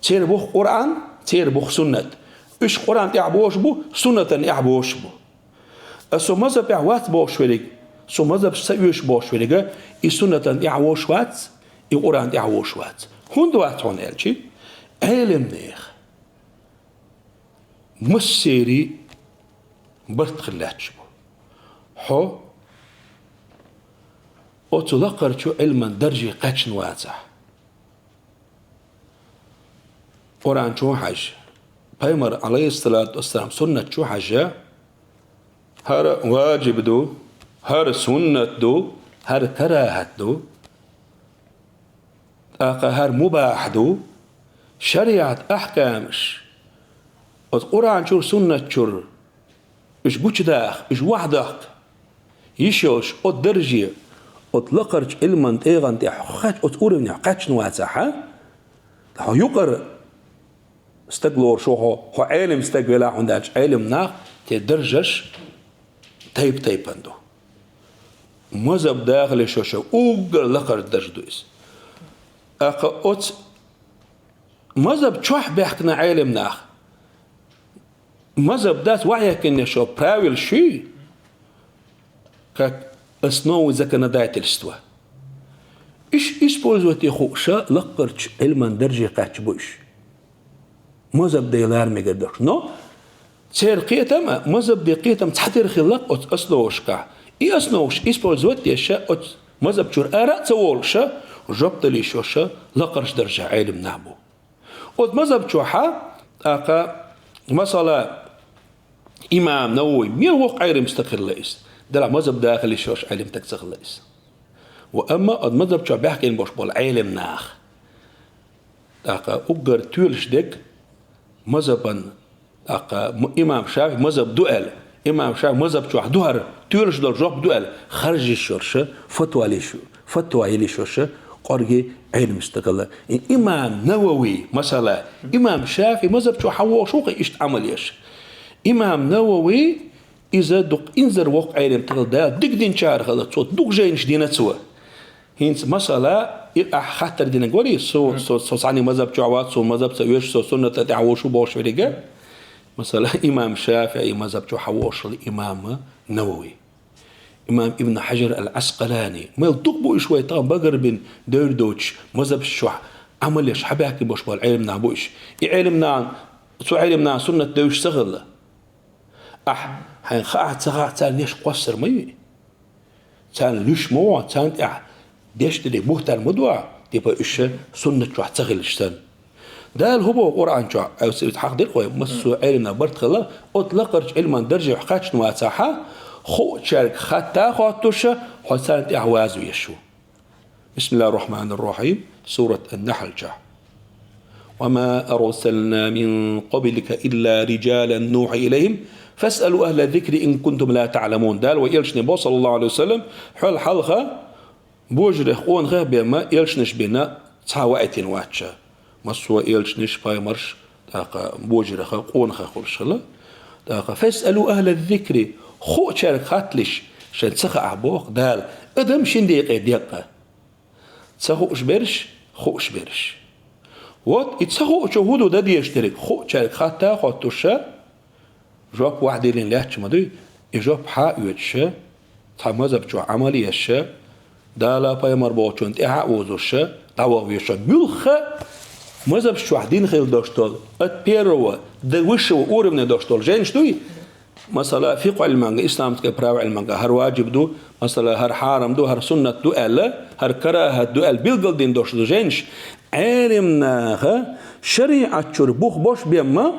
церан бу-кх Къуръан, церан бу-кх суннат. Уьш Къуръан тӀехь бохуш бу, суннатана тӀехь бохуш бу. Аса со мазхабехь вац бохуш верг, со мазхабца ца оьшу бохуш верг, и суннатана тӀехь вовшаш вац, и Къуръан тӀехь вовшаш вац. ХӀунда вац хьуна аьлча, Ӏелам нехан массеран барт хила лаьтташ бу. Хьо оцу лакхарчу Ӏилман дарже кхаьчна вацахь, Къуръан чу хьажа, пайхамар, Ӏалайхиссалату вассалам, суннат чу хьажа, хӀара важиб ду, хӀара суннат ду, хӀара карахӀат ду, тӀаккха хӀара мубахь ду, шариӀат ахькамаш оцу Къуръан чуьра, суннат чуьра уьш гучудаха, уьш вахьдаккха йиш йолуш, оцу дарже, оцу лакхарчу Ӏилман тӀегӀан тӀехь кхаьч-, оцу уровнехь кхаьчна вацахь, хьо юкъара стаг лоруш ву хьо, хьо Ӏелам стаг велахь, хӀунда аьлча Ӏелам нах, те даржаш тайп-тайпана ду. Мазхаб дахале шо-шо уггар лакхара дарж ду иза. ТӀаккха оцу мазхаб чохь баьхкина Ӏелам нах, мазхаб дац вахьеккинне шо правил шуьй, как основы законодательства. Иш использовать е хууша лакхарчу Ӏилман дарже кхаьчча бу иш. Мазхаб дайлара мегар доккхуш. Но Церан кхетам а, мазхӀабе кхетам цхьатерра хилла оцу основашкахь. И основаш использовать деш оцу мазхӀаб чуьра ара а ца волуш, жоп дала йиш йолуш лакхарчу даржехь Ӏелам нах бу. Оцу мазхӀаб чохь а, тӀаккха, масала, имам Навави, мел воккха Ӏелам стаг хилла иза. Делахь мазхӀаб да хила йиш йолуш Ӏелам стаг ца хилла иза. Ва амма оцу мазхӀаб чохь баьхкина болуш болу Ӏелам нах, тӀаккха уггар тоьлуш дерг мазхӀабан, тӀаккха м-, имам ШафиӀи мазхӀаб ду аьлла, имам ШафиӀи мазхӀаб чохь ду хӀара, тоьлуш долу жоп ду аьлла, харжа йиш йолуш, фатва лиш, фатва йила йиш йолуш, кӀорге Ӏелам стаг хилла. И имам Навави, масала, имам ШафиӀи мазхӀаб чохь хьан вогӀуш ву-кх иштта Ӏамал еш? Имам Навави, иза дукха инзара воккха Ӏелам стаг хилла, Дала дика динчарах хилла, цо дукха жайнаш дина цо. ХӀинца, масала, и ахь хаттар динарг варий, со, со, со цхьана мазхӀаб чохь вац, со мазхӀаб ца оьшу, со суннатна тӀехь ву шу бохуш верг а? Масала, имам ШафиӀи мазхӀаб чохь хьан вогӀуш хилла имам Навави. Имам Ибн Хьажар ал-Ӏаскъалани. Мел дукха бу уьш вай тахана багарбина девр доцуш, мазхӀабаш чохь Ӏамал еш хьан баьхкина болуш болу Ӏелам нах бу уьш. И Ӏелам нахана, цу Ӏелам нахана суннат девзаш ца хилла. Ахь, хьайна хаахь ца хаахь, царна еш кхоссар ма ю. Царна луьш ма ву, царна тӀехь деш дерг бухтар ма ду ахь, типа уьш суннат чохь ца хилча санна. Дала хӀун боху Къуръан чохь, хьахдира вай, массо а Ӏелам нах барт хилла, оцу лакхарчу Ӏилман даржехь кхаьчна вацахь, хуучаьрга хатта а хоттуш, хьо царна тӀехь ваза веш ву. بسم الله الرحمن الرحيم. Сурат Ан-Нахьл чохь. وما أرسلنا من قبلك إلا رجالا نوحي إليهم فاسألوا أهل الذكر إن كنتم لا تعلمون. Дала вай элчане боху, саллаллаху Ӏалайхи ва саллам, хьол хьалха божарех, къонахех бен ма элчанаш бина цхьа а ваийтина вац ша. Массо а элчанаш, пайхамарш, тӀаккха божарех, къонахех хуьлуш хилла. ТӀаккха فاسألوا أهل الذكر, хуучаьрга хатталаш, шайн ца хаахь боху Дала, адам шина декъе декъа. Ца хууш берш, хууш берш. Вот и ца хуучо хӀун ду дан дезаш дерг, хуучаьрга хатта а хоттуш, жоп вахь диллина лаьтташ ма дуй, и жоп хьа а оьцуш, цхьа мазхӀаб чохь Ӏамал еш, Дала, пайхамар бохучунна тӀаьхьа а вузуш, дӀаваха везаш. Муьлхха а мазхӀабаш чохь дина хилла долуш долу, от первого до высшего уровня долуш долу жайнаш дуй, масала, фикъхӀ Ӏилманга, исламское право Ӏилманга, хӀара ваджиб ду, масала, хӀара хьарам ду, хӀара суннат ду аьлла, хӀара карахӀат ду аьлла билгалдина долуш ду жайнаш, Ӏелам наха шариӀат чуьра бух бош бен ма,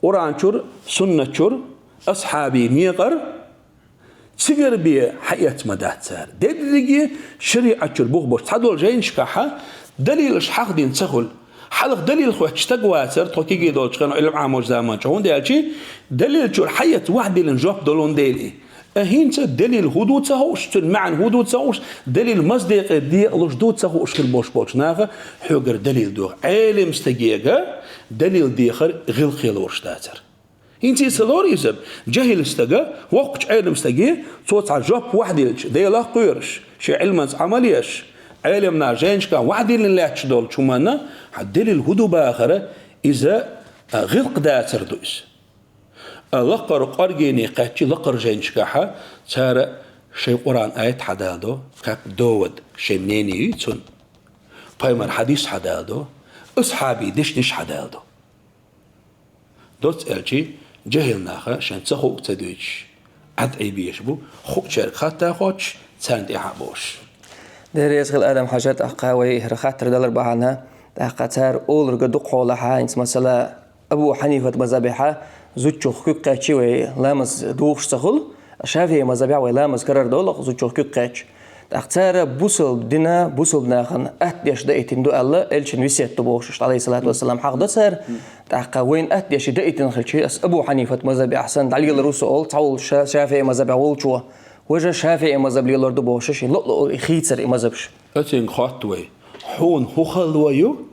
Къуръан чуьра, суннат чуьра, асхьабийн некъара, цигара бен хьаэцна ма дац цара. Дерриге шариӀат чуьра бух бош цхьадолу жайнашкахь далилаш хьахдина ца хуьлу. Хьалха далил хоьттуш стаг вацара, тхо кегий долчу хенахь, Ӏилма Ӏамочу заманчохь, хӀунда аьлча далил чуьра хьаэцна вахь диллина жоп долун дела и. А хӀинца далил хӀун ду ца хууш, цуьнан маьӀна хӀун ду ца хууш, далил маса декъе декъалуш ду ца хууш хила болуш болчу наха хьоьгара далил доьху. Ӏелам стагега далил дехар гӀиллакх лоруш дацара. ХӀинца иза ца лору иза, жахӀил стага, воккхачу Ӏелам стаге, цо цхьа жоп вахь диллича, Делах кхоьруш, шен Ӏилманца Ӏамал еш, Ӏелам наха жайнашкахь вахь диллина лаьтташ долчу хӀуманна, хьан далил хӀун ду бахара, иза, а, гӀиллакх дацар ду иза. А лакхара кӀоргене кхаьччи лакхара жайнашкахьа, цара шайн Къуръан аят хьадалдо, как довод, шайн мнение ю цунна. Пайхамар хьадис хьадалдо, асхьабийн дешнаш хьадалдо. Доцца аьлчи, жахӀил наха шайн ца хуург ца дуьйцуш, Ӏад Ӏийбеш бу, хуучаьрга хатта а хоттуш, царна тӀаьхьа а бохуш. Дерриг хила, Адам-Хьажа, тӀаккха вай хӀара хаттар далар бахьана, тӀаккха цара олург дукха хьолахь, хӀинца масала, Абу Хьанифат мазхӀабехьа зудчух куьг кхаьччи вай ламаз духуш ца хуьлу, ШафиӀи мазхӀабехь вай ламаз карар долу зудчух куьг кхаьччи. ТӀаккха цара бусалба дина, бусалба нахана атта деш даийтина ду аьлла, элчан весет ду бохуш, Ӏалайхиссалату вассалам, хьахдо цара. ТӀаккха вайна атта деш даийтина хилчи, ас Абу Хьанифат мазхӀабехь санна дӀалелар ву со олу цхьа волчу ша-, ШафиӀи мазхӀабехь волчо. Важа ШафиӀи мазхӀаб лелор ду бохуш, ши ло-, ло-, хийцар и мазхӀабаш. Ацинга хотту вай. Хьуна хӀун хала ю?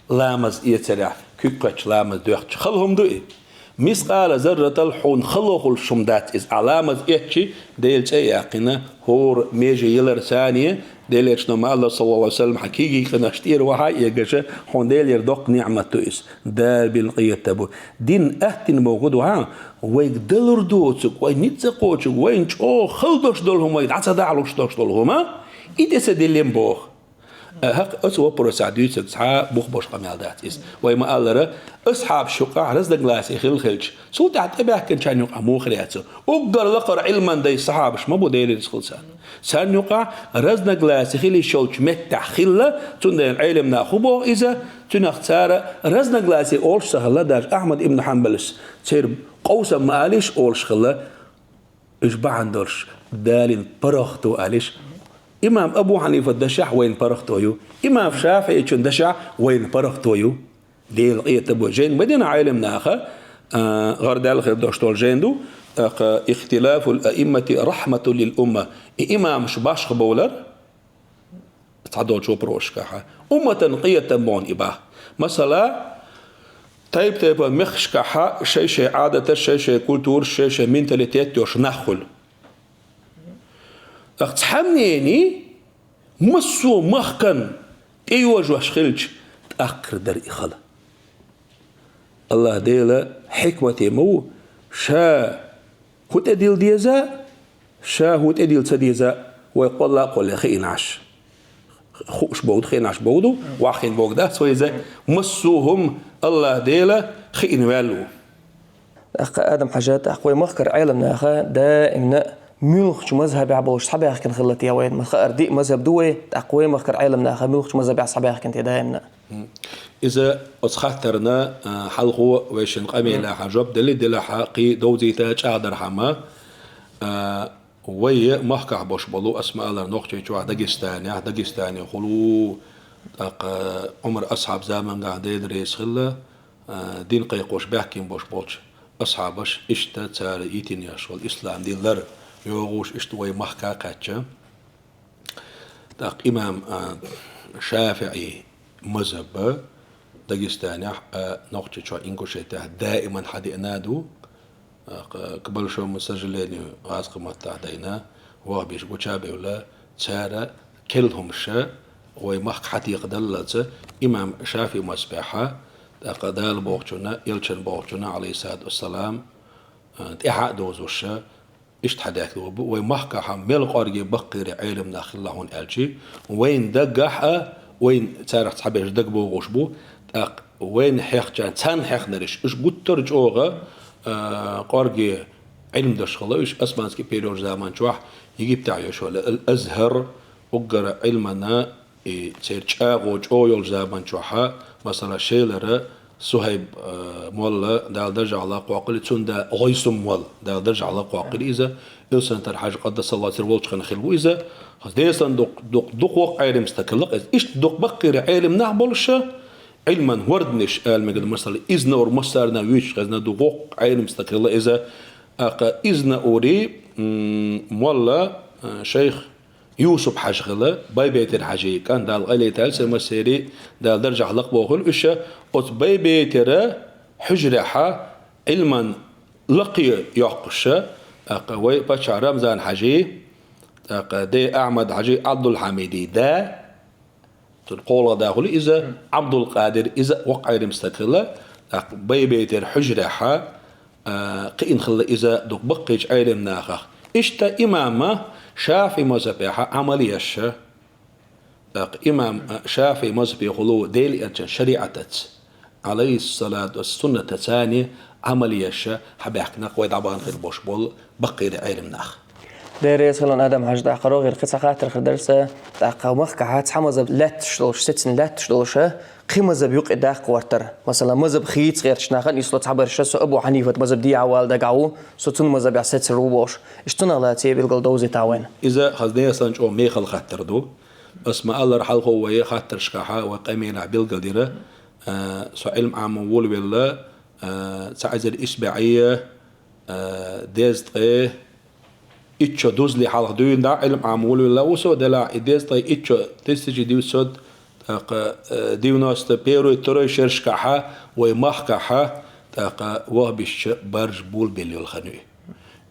Ламаз эцарехь, куьг кхаьчча ламаз доьхча, хала хӀума ду и? Мискъала зарратал хьуна хала хуьлуш хӀума дац иза. Ахь ламаз эцчи, Делан цӀе а яьккхина, хӀора меже ялар санна, Делан Элчано ма-аллара, саллаллаху Ӏалайхи ва саллам, хьан кегий къиношна тӀера вахьа а эгаш, хьуна Делера доккха ниӀмат ду иза. Дарбин къета бу. Дин аттина бохург ду хьан, вайга далур доцург, вай ницкъ ца кхочург, вайна чӀогӀа хала долуш долу хӀума, вай дӀа ца дахьалуш долуш долу хӀума, и тӀе ца диллина боху. ХӀаъ, оцу вопросехь дуьйцург цхьа бух бош къамел дац иза. Вай ма-аллара, асхьабаш юкъахь разногласие хилла хилча, цул тӀаьхьа тӀебаьхкинчарна юкъахь муха яцу? Уггар лакхара Ӏилман дай сахьабаш ма бу, Дела реза хуьлда царна. Царна юкъахь разногласие хила йиш йолчу меттехь хилла, цундела Ӏелам наха хӀун боху иза, цуьнах цара разногласие олуш ца хилла, даже Ахьмад ибн Хьанбалас церан къовсам ма алийша олуш хилла, уьш бахьана долуш, Далин паргӀато алийша. Имам Абу Хьанифа дашехь вайна паргӀато ю, имам ШафиӀичун дашехь вайна паргӀато ю. Дела къинхетам бу. Жайна ма дина Ӏелам наха, а, гӀар даьлла хир долуш долу жайна ду, тӀаккха «Ихтилафул аиммати рахмату лил умма». И имамаш башха бовлар, цхьадолчу вопросашкахьа, умматан къинхетам бу и бах. Масала, тайп-тайпана мехкашкахьа шай-шай Ӏадаташ, шай-шай культураш, шай-шай менталитет йолуш нах хуьлу. Ах цхьаннений массо а махкан тӀейожош хилча, тӀаккхар дара и хала. Аллах Дела хьикмате ма ву, ша хӀун тӀедилла деза, ша хӀун тӀедилла ца деза, вай кхолла а кхолле хиъна Ӏаш. Хууш бовду, хиъна Ӏаш бовду, ваххина бовду дац вай иза, массо а хӀума Аллах Дела хиъна ваьлла ву. ТӀаккха, Адам-Хьажа, тӀаккха вай махкара Ӏелам наха даимна муьлхачу мазхабехь болуш схьабаьхкина хилла те вайна? Ма хаар диъ мазхаб ду вай, тӀаккха вай махкара Ӏелам наха муьлхачу мазхабехь схьабаьхкина те даимна? Иза оцу хаттарна, а, хьалхо вайшин къамелехьа жоп делли, делахьа кхий довзийта чӀагӀдархьама, а, вай махкахь бош болу, ас ма-аллара, Нохчийчохь, Дагестанехь, Дагестане хуьлу, тӀаккха Ӏумар асхьаб замангахь, Дела реза хилла, а, дин кхайкхош баьхкина бош болчу асхьабаш, иштта цара йитина еш волу ислам дин лар йогӀуш, иштта вай махка а кхаьчча. ТӀаккха имам, а, ШафиӀи мазхаба Дагестанехь а, Нохчийчохь, Ингушетехь даиман хьадеана а ду. ТӀаккха, к большому сожалению, гӀазкхийн маттахь дайна, ваххабиш гуча а бевлла, цара керла хӀумаш вай махка хьатекхадаллалца, имам ШафиӀи мазхабехьа, тӀаккха Дала бохучунна, элчан бохучунна, Ӏалайхиссалату вассалам, а, тӀаьхьа а дозуша, иштта хьадаьхкина бу, вай махкахьа мел кӀорге баккхийра Ӏелам нах хилла хьуна аьлчи, вайна даггахь а, вайна царах цхьаберш дагабогӀуш бу, тӀаккха вайна хьехчарна, царна хьехнарш, уьш гуттар а чӀогӀа, а, кӀорге Ӏилмдаш хилла, уьш османский период заман чохь Египтехь йолуш йолу Ал-Азхар, уггара Ӏилмана, и церан чӀагӀо чӀогӀа йолчу заман чохьа, масала, Шелара Сухайб, а, молла, Дала даржехь лакхокхийла, цуьнан да ГӀойсум молла, Дала даржехь лакхокхийла иза, Илсхан-Юьртара Хьажа къаддасаллаху сирруху волчу хенахь хилла ву иза, хаза десан дукх-, дукх-, дукха воккха Ӏелам стаг хилла иза. Иштта дукха баккхийра Ӏелам нах болуша, Ӏилман ворданаш ала мегар ду, масала, Изнаур массарна вуьйцуш хезна ду, воккха Ӏелам стаг хилла иза, тӀаккха Изнаури, м, молла, а, шайх Юсуп-Хьажа хилла, Байбетар-Хьажин кӀант, Дала къайле тайла церан массеран, Дала даржехь лакхабохийла уьш, оцу Байбетара хьуьжрехьа Ӏилман лакхе йоккхуша, тӀаккха вай паччахь Рамзан-Хьажи, тӀаккха ден Ахьмад-Хьажи, Ӏабдулхьамидин да, цуьнан кхоалгӀа да хуьлу иза, Ӏабдулкъадир, иза воккха Ӏелам стаг хилла, тӀаккха Байбетара хьуьжрехьа, а, кхиъна хилла иза дукха баккхийчу Ӏелам нахах. Иштта имама ШафиӀи мазхабехьа Ӏамал еша, тӀаккха имам, а, ШафиӀи мазхабехула Делан элчан шариӀатаца, Ӏалайхиссалату вассуннатаца Ӏамал еша хьабаьхкина вай дӀабахана хир бош болу баккхийра Ӏелам нах. Дела реза хилла, Адам-Хьажа, тӀаккха рогӀера кхин цхьа хаттар хир дара сан, тӀаккха махкахьа цхьа мазхаб лаьтташ долуш, сецна лаьтташ долуша, кхин мазхаб юкъе даккха гӀортар. Масала, мазхаб хийца гӀерташ нахана исло цхьабарша, со Абу Хьанифат мазхаб дехьа вала дагахь ву, со цуьнан мазхабехь сецар ву бохуш. Иштта цунах лаьцна билггал довзийта вайна. Иза хаза несан чӀогӀа мехала хаттар ду. Ас ма-аллара, хьалхо вай хаттаршкахьа, вай къамелехь билгалдира, а, со Ӏилма Ӏамо волавелла, а, цхьа эзар исс бӀе, а, дезткъе итт шо дузале хьалха дуьйна дӀа Ӏилма Ӏамо волавелла ву со, делахь и дезткъе итт шо, тысяча девятьсот, тӀаккха, а, девяносто первый, второй шерашкахьа, вай махкахьа, тӀаккха ваххабисташа баржа болабелла йолу хан ю и.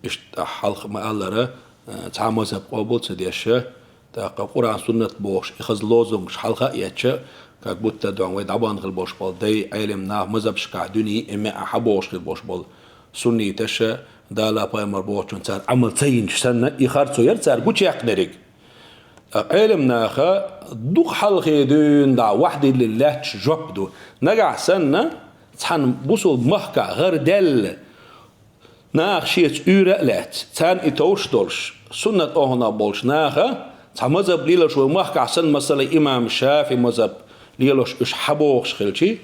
Иштта хьалха ма-аллара, а, цхьа мазхаб къобал ца деша, тӀаккха Къуръан-Суннат бохуш, и хаза лозунгаш хьалха а етташ, как будто дуьхьал вай дӀабахана хила бош болу дай, Ӏелам нах, мазхабашкахь дуьне а, меа а хьабохуш хила бош болу сунниташа, Дала, пайхамар бохучун цара Ӏамал ца йинчу санна, и харцо яра цара гучуяьккхинариг. Ӏелам наха дукха хьалхе дуьйна дӀа вахдиллина лаьтташ жоп ду. Нагахь санна, цхьана бусулба махкахь гӀар даьлла, наха шеца уьйра а лаьцна, царна и товш долуш, суннат охӀанах болчу наха, цхьа мазхаб лелош вай махкахь санна, масала, имам ШафиӀи мазхаб лелош уьш хьабохуш хилчий,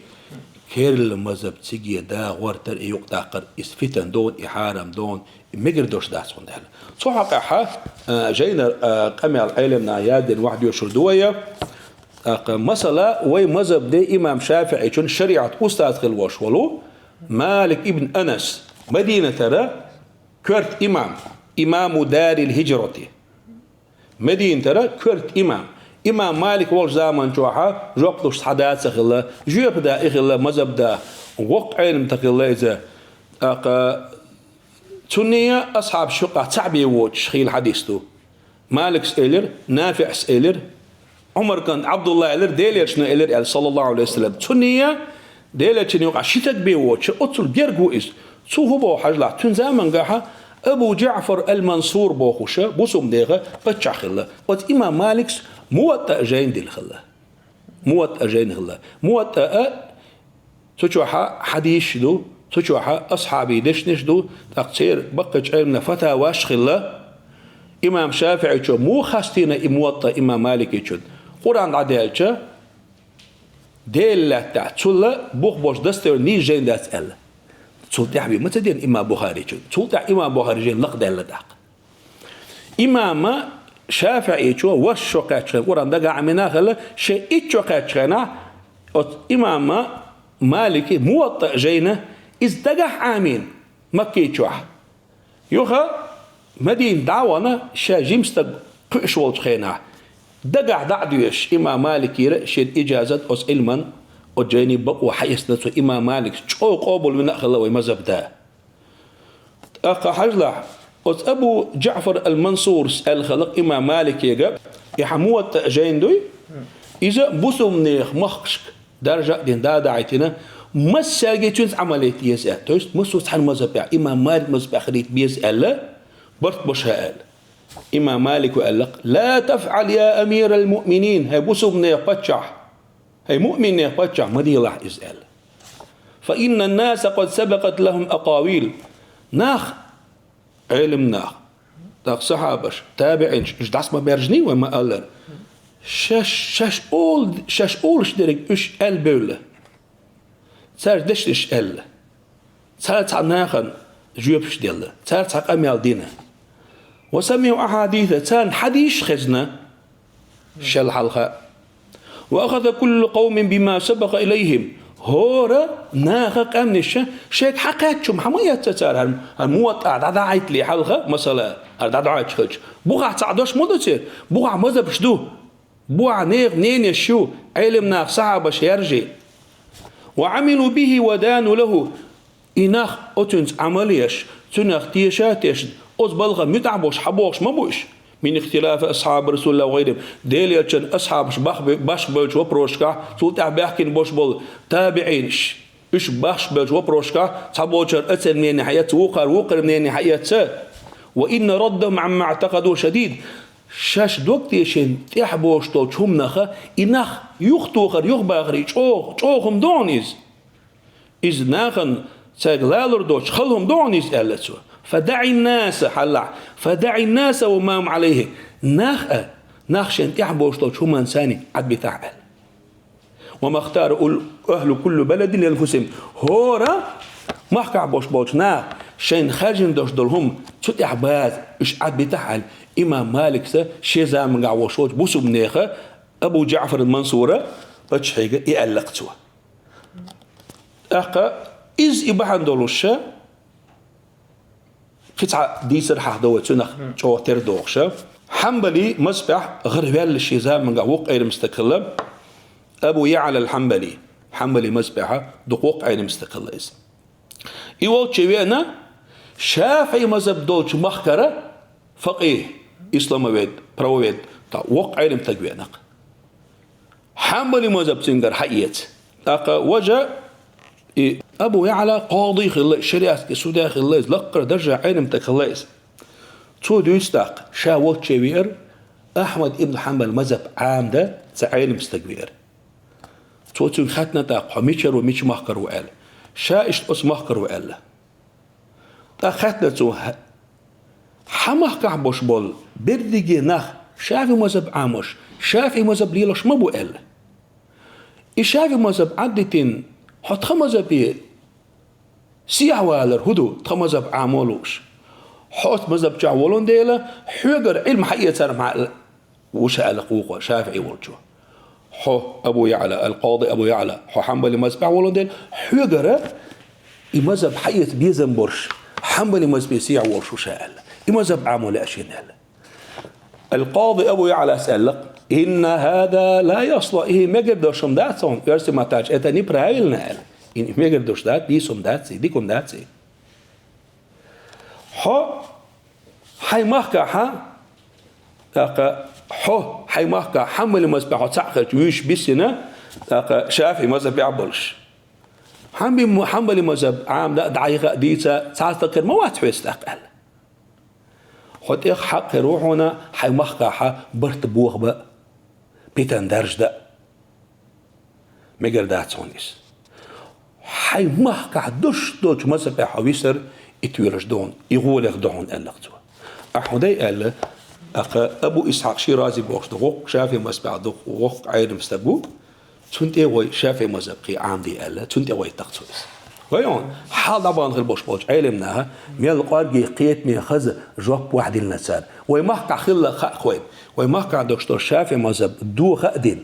керла мазхаб циге дагӀор тара и юкъадаккхар, иза фитан дона, и хьарам дона, и мегар долуш дац хӀунда аьлла. Цу хьокъехь, а, жайнара, а, къамел Ӏелам наха яздина вахдоьшур ду вай. ТӀаккха, масала, вай мазхаб де имам ШафиӀичун шариӀат устаз хилла волуш волу Малик ибн Анас, Мадинатара коьрта имам, имаму дарил хӀижрати. Мадинатара коьрта имам. Имам Малик волчу заман чохь жоп луш цхьа да ца хилла, жоьпа да и хилла, мазхаб да, воккха Ӏелам стаг хилла иза. ТӀаккха цунна а асхьабаш юкъахь цхьаъ бен воцуш хилла хьадис ду. Маликс элира, НафиӀс элира, Ӏумар кӀант Ӏабдулла элира, Делан Элчано элира аьлла, саллаллаху Ӏалайхи ва саллам. Цунна а Делан Элчанна юкъахь ши стаг бен воцуш, оццул герга ву иза. Цо хӀун боху хьажалахь, цуьнан замангахь Абу ДжаӀфар ал-Мансур бохуша, бусулба нехан паччахь хилла. Оцу имам Маликс Муватта жайна дилла хилла. Муватта жайна хилла. Муватта а, цу чохь хьадисаш ду, цу чохь асхьабийн дешнаш ду, тӀаккха церан баккхийчу Ӏелам наха фатаваш хилла. Имам ШафиӀичо муха хастийна и Муватта имам Маликичун? Къуръан дӀадаьлча, Делан лаьттахь цул бух болуш достоверный нийса жайна дац аьлла. Цул тӀаьхьа бен ма ца дина имам Бухаричун. Цул тӀаьхьа имам Бухари жайна лакхадаьлла тӀаккха. Имама ШафиӀичо ворхӀ шо кхаьччхьана, Къуръан дагахь Ӏамийна а хилла, шен итт шо кхаьччхьана, оцу имама Малики Муватта жайна иза дагахь Ӏамийна Макки чохь. Юха Мадина дӀа а вахана, ша жима стаг кхуьуш волчу хенахь, дагахь дӀа а доьшуш, имам Маликера шен ижазат оцу Ӏилман, оцу жайнийн бакъо хьаэцна цо, имам Маликс чӀогӀа къобалвина а хилла вай мазхаб да. ТӀаккха хьажалахь, оцу Абу ДжаӀфар ал-Мансурс аьлла хилла имам Маликега, и хьан Муватта жайна дуй, иза бусулба нехан махкашка даржа а дина, дӀа а дахьийтина, массаьрга цуьнца Ӏамал яйта еза аьлла. То есть, массо а цхьана мазхабехь, имам Малик мазхабехь хилийта беза аьлла, барт бо ша аьлла. Имам Малико аьлла: «Ла тафӀал, я амирал муъминин, хӀай бусулба нехан паччахь, хӀай муъмин нехан паччахь, ма делахь иза», аьлла. «Фа инна ннаса къад сабакъат лахум акъавил». Нах, Ӏелам нах, тӀаккха сахьабаш, табиӀинаш, уьш дӀаса ма баьржиний вай ма-аллара. Шаьш, шаьш ол-, шаьш олуш дерг уьш аьлла бевлла. Цара дешнаш аьлла. Цара цхьа нахана жоьпаш делла. Цара цхьа къамел дина. «Ва самиӀу ахьадиса», царна хьадисаш хезна. Шел хьалха. «Ва ахаза куллу къавмин бима сабакъа илайхим». ХӀора наха къаьмнаша шайга хьакхаьчча хӀума хьа ма эцна цара, хӀара, хӀара Муватта дӀадахьийтале хьалха, масала, хӀара дӀадахьийташ хилча. Бухахь цхьаъ дош ма ду церан, бухахь мазхабаш ду. Бухахь нехан мненеш ю, Ӏелам нах, сахьабаш яржий. «Ва Ӏамилу бихи ва дану лаху». И нах оцуьнца Ӏамал еш, цуьнах теша а тешна, оцу балхана муьтӀахь болуш хьабохуш ма бу уьш. «Мин ихтилафи асхьаби Расулилла ва гӀайрихим». Делан Элчан асхьабаш бах-, башха бевллачу вопросашкахь, цул тӀаьхьа баьхкина болуш болу табиӀинаш. Уьш бахьаш бевллачу вопросашкахь, цхьаболчара оццара мнение хьаэцна, вукхара вукхара мнение хьаэцна. «Ва инна раддахум Ӏамма аӀтакъаду шадид». Шаьш дог тешийна тӀехь бохуш долчу хӀуманах и нах юхатохар, юхабахар и чӀогӀа, чӀогӀа хӀума ду хьуна иза. Иза нахана цаьрга лалур доцуш хала хӀума ду хьуна иза, аьлла цо. «Фа даӀи ннаса», хьаллахь, «фа даӀи ннаса ва ма хӀум Ӏалайхи». Нах а, нах шайна тӀехь бохуш долчу хӀуманца саниг Ӏадбитахь аьлла. «Ва махтара ул-, ахлу кулли баладин ли анфусихим». ХӀора махкахь болуш болчу наха шайна хаьржина долуш долу хӀума цу тӀехь база уьш Ӏадбитахь аьлла, имам Маликса шен замангахь волуш волчу бусулба нехан Абу ДжаӀфар ал-Мансура паччахьега и аьлла-кх цо. ТӀаккха иза и бахьана долуш ша, кхин цхьа дийцар хьахдо вай цунах чӀогӀа тера дохуша. Хьанбали мазхабехь гӀараваьлла шен замангахь воккха Ӏелам стаг хилла Абу ЯӀла ал-Хьанбали. Хьанбали мазхабехь дукха воккха Ӏелам стаг хилла иза. И волчу веана ШафиӀи мазхаб долчу махкара факъихӀ, исламовед, правовед, тӀаккха воккха Ӏелам стаг веана-кх. Хьанбали мазхаб цуьнгара хьаэца. ТӀаккха важа и Абу ЯӀла кхади хилла, шариатский судья хилла иза, лаккхара даржехь Ӏелам стаг хилла иза. Цо дуьйцу тӀаккха, ша волчче веара, Ахьмад ибн Хьанбал мазхӀаб Ӏамда цхьа Ӏелам стаг веара. Цо цуьнга хаьттина тӀаккха: «Хьо мичара ву, мича махкара ву?» — аьлла. Ша иштта оцу махкара ву аьлла. ТӀаккха хаьттина цо: «Хьа-, хьан махкахь болуш болу берриге нах ШафиӀи мазхӀаб Ӏамош, ШафиӀи мазхӀаб лелош ма бу?» — аьлла. И ШафиӀи мазхӀаб Ӏаддитина, хьо тхан мазхӀабе сехьа валар хӀун ду, тхан мазхӀаб Ӏамо лууш? Хьо оцу мазхӀаб чохь волун дела, хьоьгара Ӏилма хьаэцар мхьа ву ша аьлла кхуо ШафиӀи волчо. Хьо, Абу ЯӀла, ал-Къади Абу ЯӀла, хьо Хьанбали мазхӀабехь волун дела, хьоьгара и мазхӀаб хьаэца безам болуш, Хьанбали мазхӀабе сехьа волуш ву ша аьлла. И мазхӀаб Ӏамо лаьа шена аьлла. Ал-Къади Абу ЯӀлас аьлла: «Инна хӀаза ла яслухӀ», и мегар долуш хӀума дац хьуна, оьрсийн маттахь, это неправильно аьлла. И мегар долуш дац, дийца хӀума дац и, дика хӀума дац и. Хьо хьайн махкахьа, тӀаккха хьо хьайн махкахь Хьанбали мазхӀабехь хьо цхьаъ хилча вуьйш бисина, тӀаккха ШафиӀи мазхӀабехь болуш. Хьанби-, Хьанбали мазхӀаб Ӏамда а, дӀаяха а, дийца а цхьа стаг хир ма вац хьоьца тӀаккха аьлла. Хьо тӀех хьакъ хир ву хьуна хьайн махкахьа барт бохабан а, питан даржадан а. Мегар дац хьуна иза. Хьайн махкахь долуш долчу мазхӀабехь хьо висар, и тоьлуш ду хьуна, и гӀолех ду хьуна, аьлла цо. Ахьа хӀун дай аьлла, тӀаккха Абу Исхьакъ Ширази бохуш ду, воккха ШафиӀи мазхӀабехь ду, воккха Ӏелам стаг ву. Цунна тӀе вай ШафиӀи мазхӀаб кхин Ӏамаде аьлла, цунна тӀе вайтахь цо иза. Вай хьуна, хьалха дӀабахана хир болуш болчу Ӏелимнаха мел кӀорге кхетаме хаза жоп ваьхьа диллина цара. Вай махкахь хилла хаьа вайна. Вай махкахь долуш долу ШафиӀи мазхӀаб доха а дина.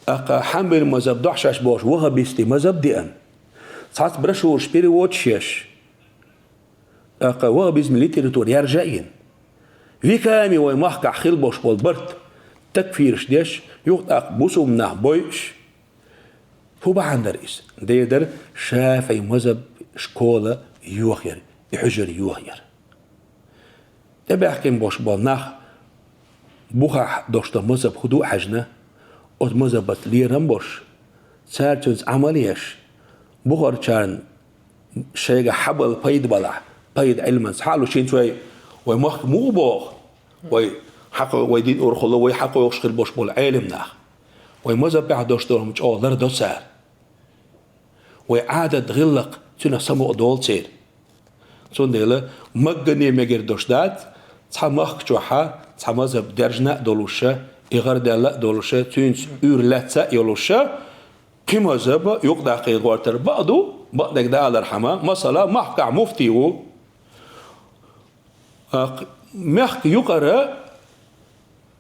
ТӀаккха Хьанбали мазхӀаб дохьуш болуш ваххабистийн мазхӀаб деана. Цхьацца брошюраш, переводаш еш. ТӀаккха ваххабизман литература яржа а йина. Веками вай махкахь хила болуш болу барт такфираш деш, юха тӀаккха бусулба нах бойуш. ХӀун бахьана дара иза? Дера дара ШафиӀи мазхӀаб школа йохаяра, и хьуьжар йохаяра. ТӀебаьхкина болуш болу нах бухахь долуш долу мазхӀаб хӀун ду а хьаьжна, оцу мазхӀабаца лерам а болуш, цара цуьнца Ӏамал а еш, бухарчарна шайгахь хьабала пайда балахь, пайда Ӏилманца хьалуш хӀинца вай, вай махка муха боху, вай хьакхо-, вай дин урхалла, вай хьакхойкхуш хир болуш болу Ӏелам нах. Вай мазхӀабехь долуш долу хӀума чӀогӀа лардо цара. Вай Ӏадат, гӀиллакх цуьнан самукъа долу церан. Цундела магане мегар долуш дац, цхьа махка чохьа, цхьа мазхӀаб даьржина а долуша, и гӀарадаьлла а долуша, цуьнца уьйр лаьцна а йолуша, кхин мазхӀаб юкъадаккхийта гӀортар бакъ ду, бакъдерг далархьама, масала, махкахь муфтий ву. Акх, мехка юкъара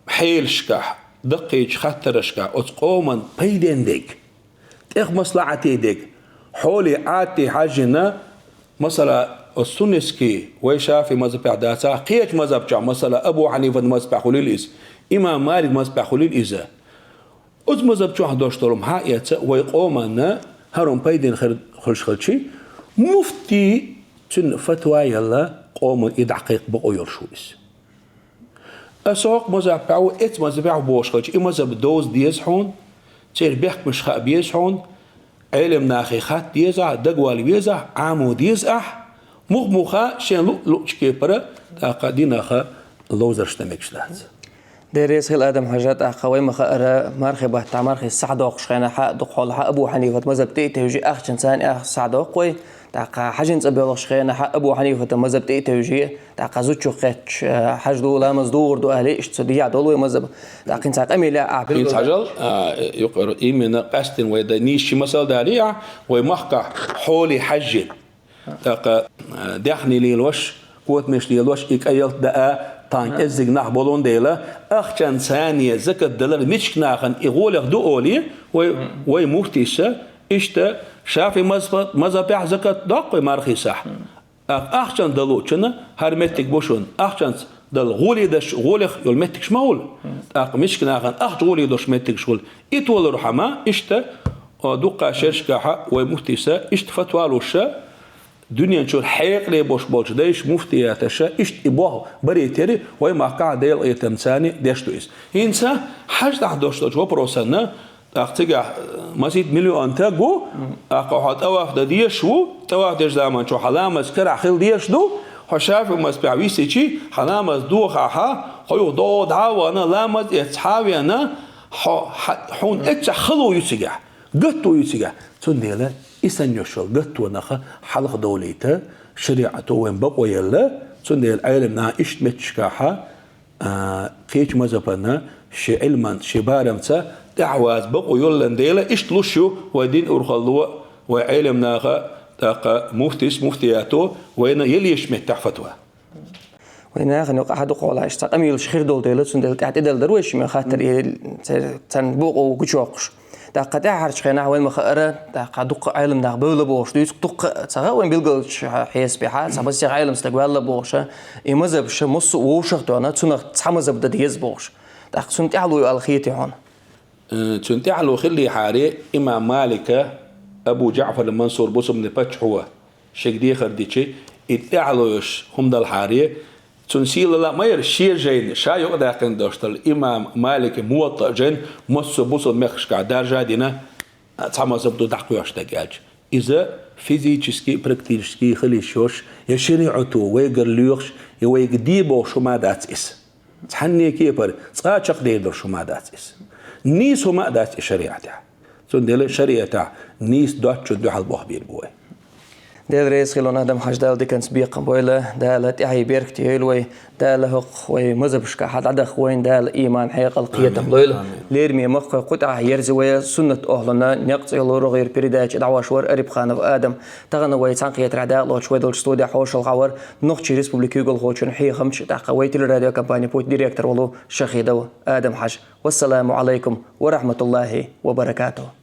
хьелашкахь, даккхийчу хаттарашкахь оцу къоман пайден дерг, тӀех маслахьате дерг, хьоле Ӏадате хьаьжжина, масала, оцу суннатский, вай ШафиӀи мазхӀабехь дацахь, кхечу мазхӀаб чохь, масала, Абу Хьанифат мазхӀабехь хуьлийла иза, имам Малик мазхӀабехь хуьлийла иза. Оцу мазхӀаб чохь долуш долу хӀума хьаэца, вай къоманна хӀара хӀума пайдина хир хуьлуш хилчи, муфтий цуьнан фатва а елла, къоман и дӀакхайкха бакъо йолуш ву иза. Аса хӀокху мазхӀабехь ву, эцу мазхӀабехь ву бохуш хилча, и мазхӀаб довза деза хьуна, церан бехкамаш хаа беза хьуна, Ӏелам нахе хатта деза ахь, дагавала веза ахь, Ӏамо деза ахь, муха-муха шен луъ-луъчу кепара, тӀаккха динах ловзарш дан мегаш дац. Деррес хила, Адам-Хьажа, тӀаккха вай ма-хаъара, мархи баттахь мархи схьадоккхуш хенахь а, дукха хьолахь а Абу Хьанифат мазхӀаб тӀе а тевжи, ахчанца царна а схьадоккху вай. ТӀаккха хьаьжин цӀа боьлхуш хенахь а Абу Хьанифат мазхӀаб тӀе а тевжи, тӀаккха зудчух кхетташ, хьаж ду, ламаз дугӀур ду аьлла, иштта цу дигахь долу вай мазхӀаб. ТӀаккха хӀинца къамелехь ахь билгал. ХӀинца хьажал, а, юкъара именно къаьстина вай дан нийса ши масал далий ахь, вай махкахь хьоле хьаьжжина. ТӀаккха, а, даьхни лелош, котамаш лелош, и кӀай ялта даа, тхан кӀеззиг нах болун дела, ахчанца царна закат далар мичка нахана и гӀолех ду олий, вай, вай муфтийс а, иштта, ШафиӀи мазхӀаб-, мазхӀабехь закат доккху вай мархий сахь. ТӀаккха ахчанца далучунна хӀара меттиг бу шуна, ахчанца дала гӀоле даш, гӀолех йолу меттигаш ма хуьлу. ТӀаккха мичка нахана ахча гӀоле долуш меттигаш хуьлу. И толурхьама, иштта, а, дуккха шерашкахь а вай муфтийс а, иштта фатва луш а, дуьнен чуьра хьекъале болуш болчу дайша, муфтияташа, иштта и болх барийтира, вай махкахь Делан къинхетамца деш ду иза. ХӀинца хьаждахь долуш долчу вопросанна, тӀаккха цигахь, э, масийтта миллион стаг ву, тӀаккха хьо тӀаваф дан дезаш ву, тӀаваф дечу заманчохь хьан ламаз карахь хила дезаш ду, Хьо ШафиӀий мазхӀабехь висичи, хьан ламаз дохахь, хьо юха дӀа а вахана, ламаз эцна хьа а веана, хьо-, хьа-, хьуна эццахь хало ю цигахь, гатто ю цигахь. Цундела и санна йолу гатто нах хьалха довлийта шариӀато вайн бакъо елла, цундела Ӏелам наха иштта меттигашкахь, а, кхечу мазхӀабана шен Ӏилманца, шен барамца тӀаьхьаваза бакъо йоллан дела, иштта луш ю вайн дин урхалло, вайн Ӏелам наха, тӀаккха муфтис, муфтиято вайна еллачу меттехь фатва. Вайн нахана юкъахь дукха хьолахь иштта цхьа къамелаш хир долу дела, цундела тӀаьхьа тӀедала дара вай шимма хаттар, и цер-, царна бокъо гучуйоккхуш. ТӀаккха тӀаьххьарчу хенахь вайн ма-хаара, тӀаккха дуккха Ӏелам нах бевлла бохуш дуьйцу, дуккха ца хаьа вайн билгалчу хьесапехь, цхьа масех Ӏелам стаг ваьлла бохуш, и мазхӀабаш массо а вовшах а тоьхна, цунах цхьа мазхӀаб дан деза бохуш. ТӀаккха цунна тӀаьхьало ю аьлла хетий хьуна? Э, цунна тӀаьхьало хиллехьара, имам Малика, Абу ДжаӀфар Мансур бусалбанийн паччахьо, шега дехар дичи, и тӀаьхьало йолуш хӀума далахьара, цуьнан сийлалла а ма яра, шен жайна, ша юкъадаьккхина долуш долу имам Малика Муваттаъ жайна массо а бусалба мехкашкахь даржа а дина, цхьа мазхӀаб ду дӀакхоьхьуш дерг аьлча. Иза физически, практически хила йиш йолуш, я шариӀато вайгара лоьхуш, я вайга де бохуш хӀума дац иза. Цхьанне кепара цкъа а чекхдер долуш хӀума дац иза. Нийса хӀума а дац и шариӀатехь. Цундела шариӀатехь нийса доцчунна дуьхьал болх бийр бу вай. Дела реза хуьлда, Адам-Хьажа, Дала диканца бекхам бойла, Дала тӀаьхье беркате йойла вай, Дала хӀокху вай мазхӀабашкахь дӀадаха вайна Дала иман, хьекъал, кхетам лойла. Амин. Лераме махкахой кху тӀехь ерза вай суннат охьлана некъ цӀе лору гӀийра передача дӀахьош вара Арипханов Адам. Тахана вай цхьаьнакхетарехь дакъалоцуш вай долчу студехь хьошалгӀа вара Нохчийн Республикин куьйгалхочун хьехамча, тӀаккха вай телерадиокомпанин пуйттан директор волу Шахидов Адам-Хьажа. Вассаламу Ӏалайкум ва рахьматуллахӀи ва баракатухӀ.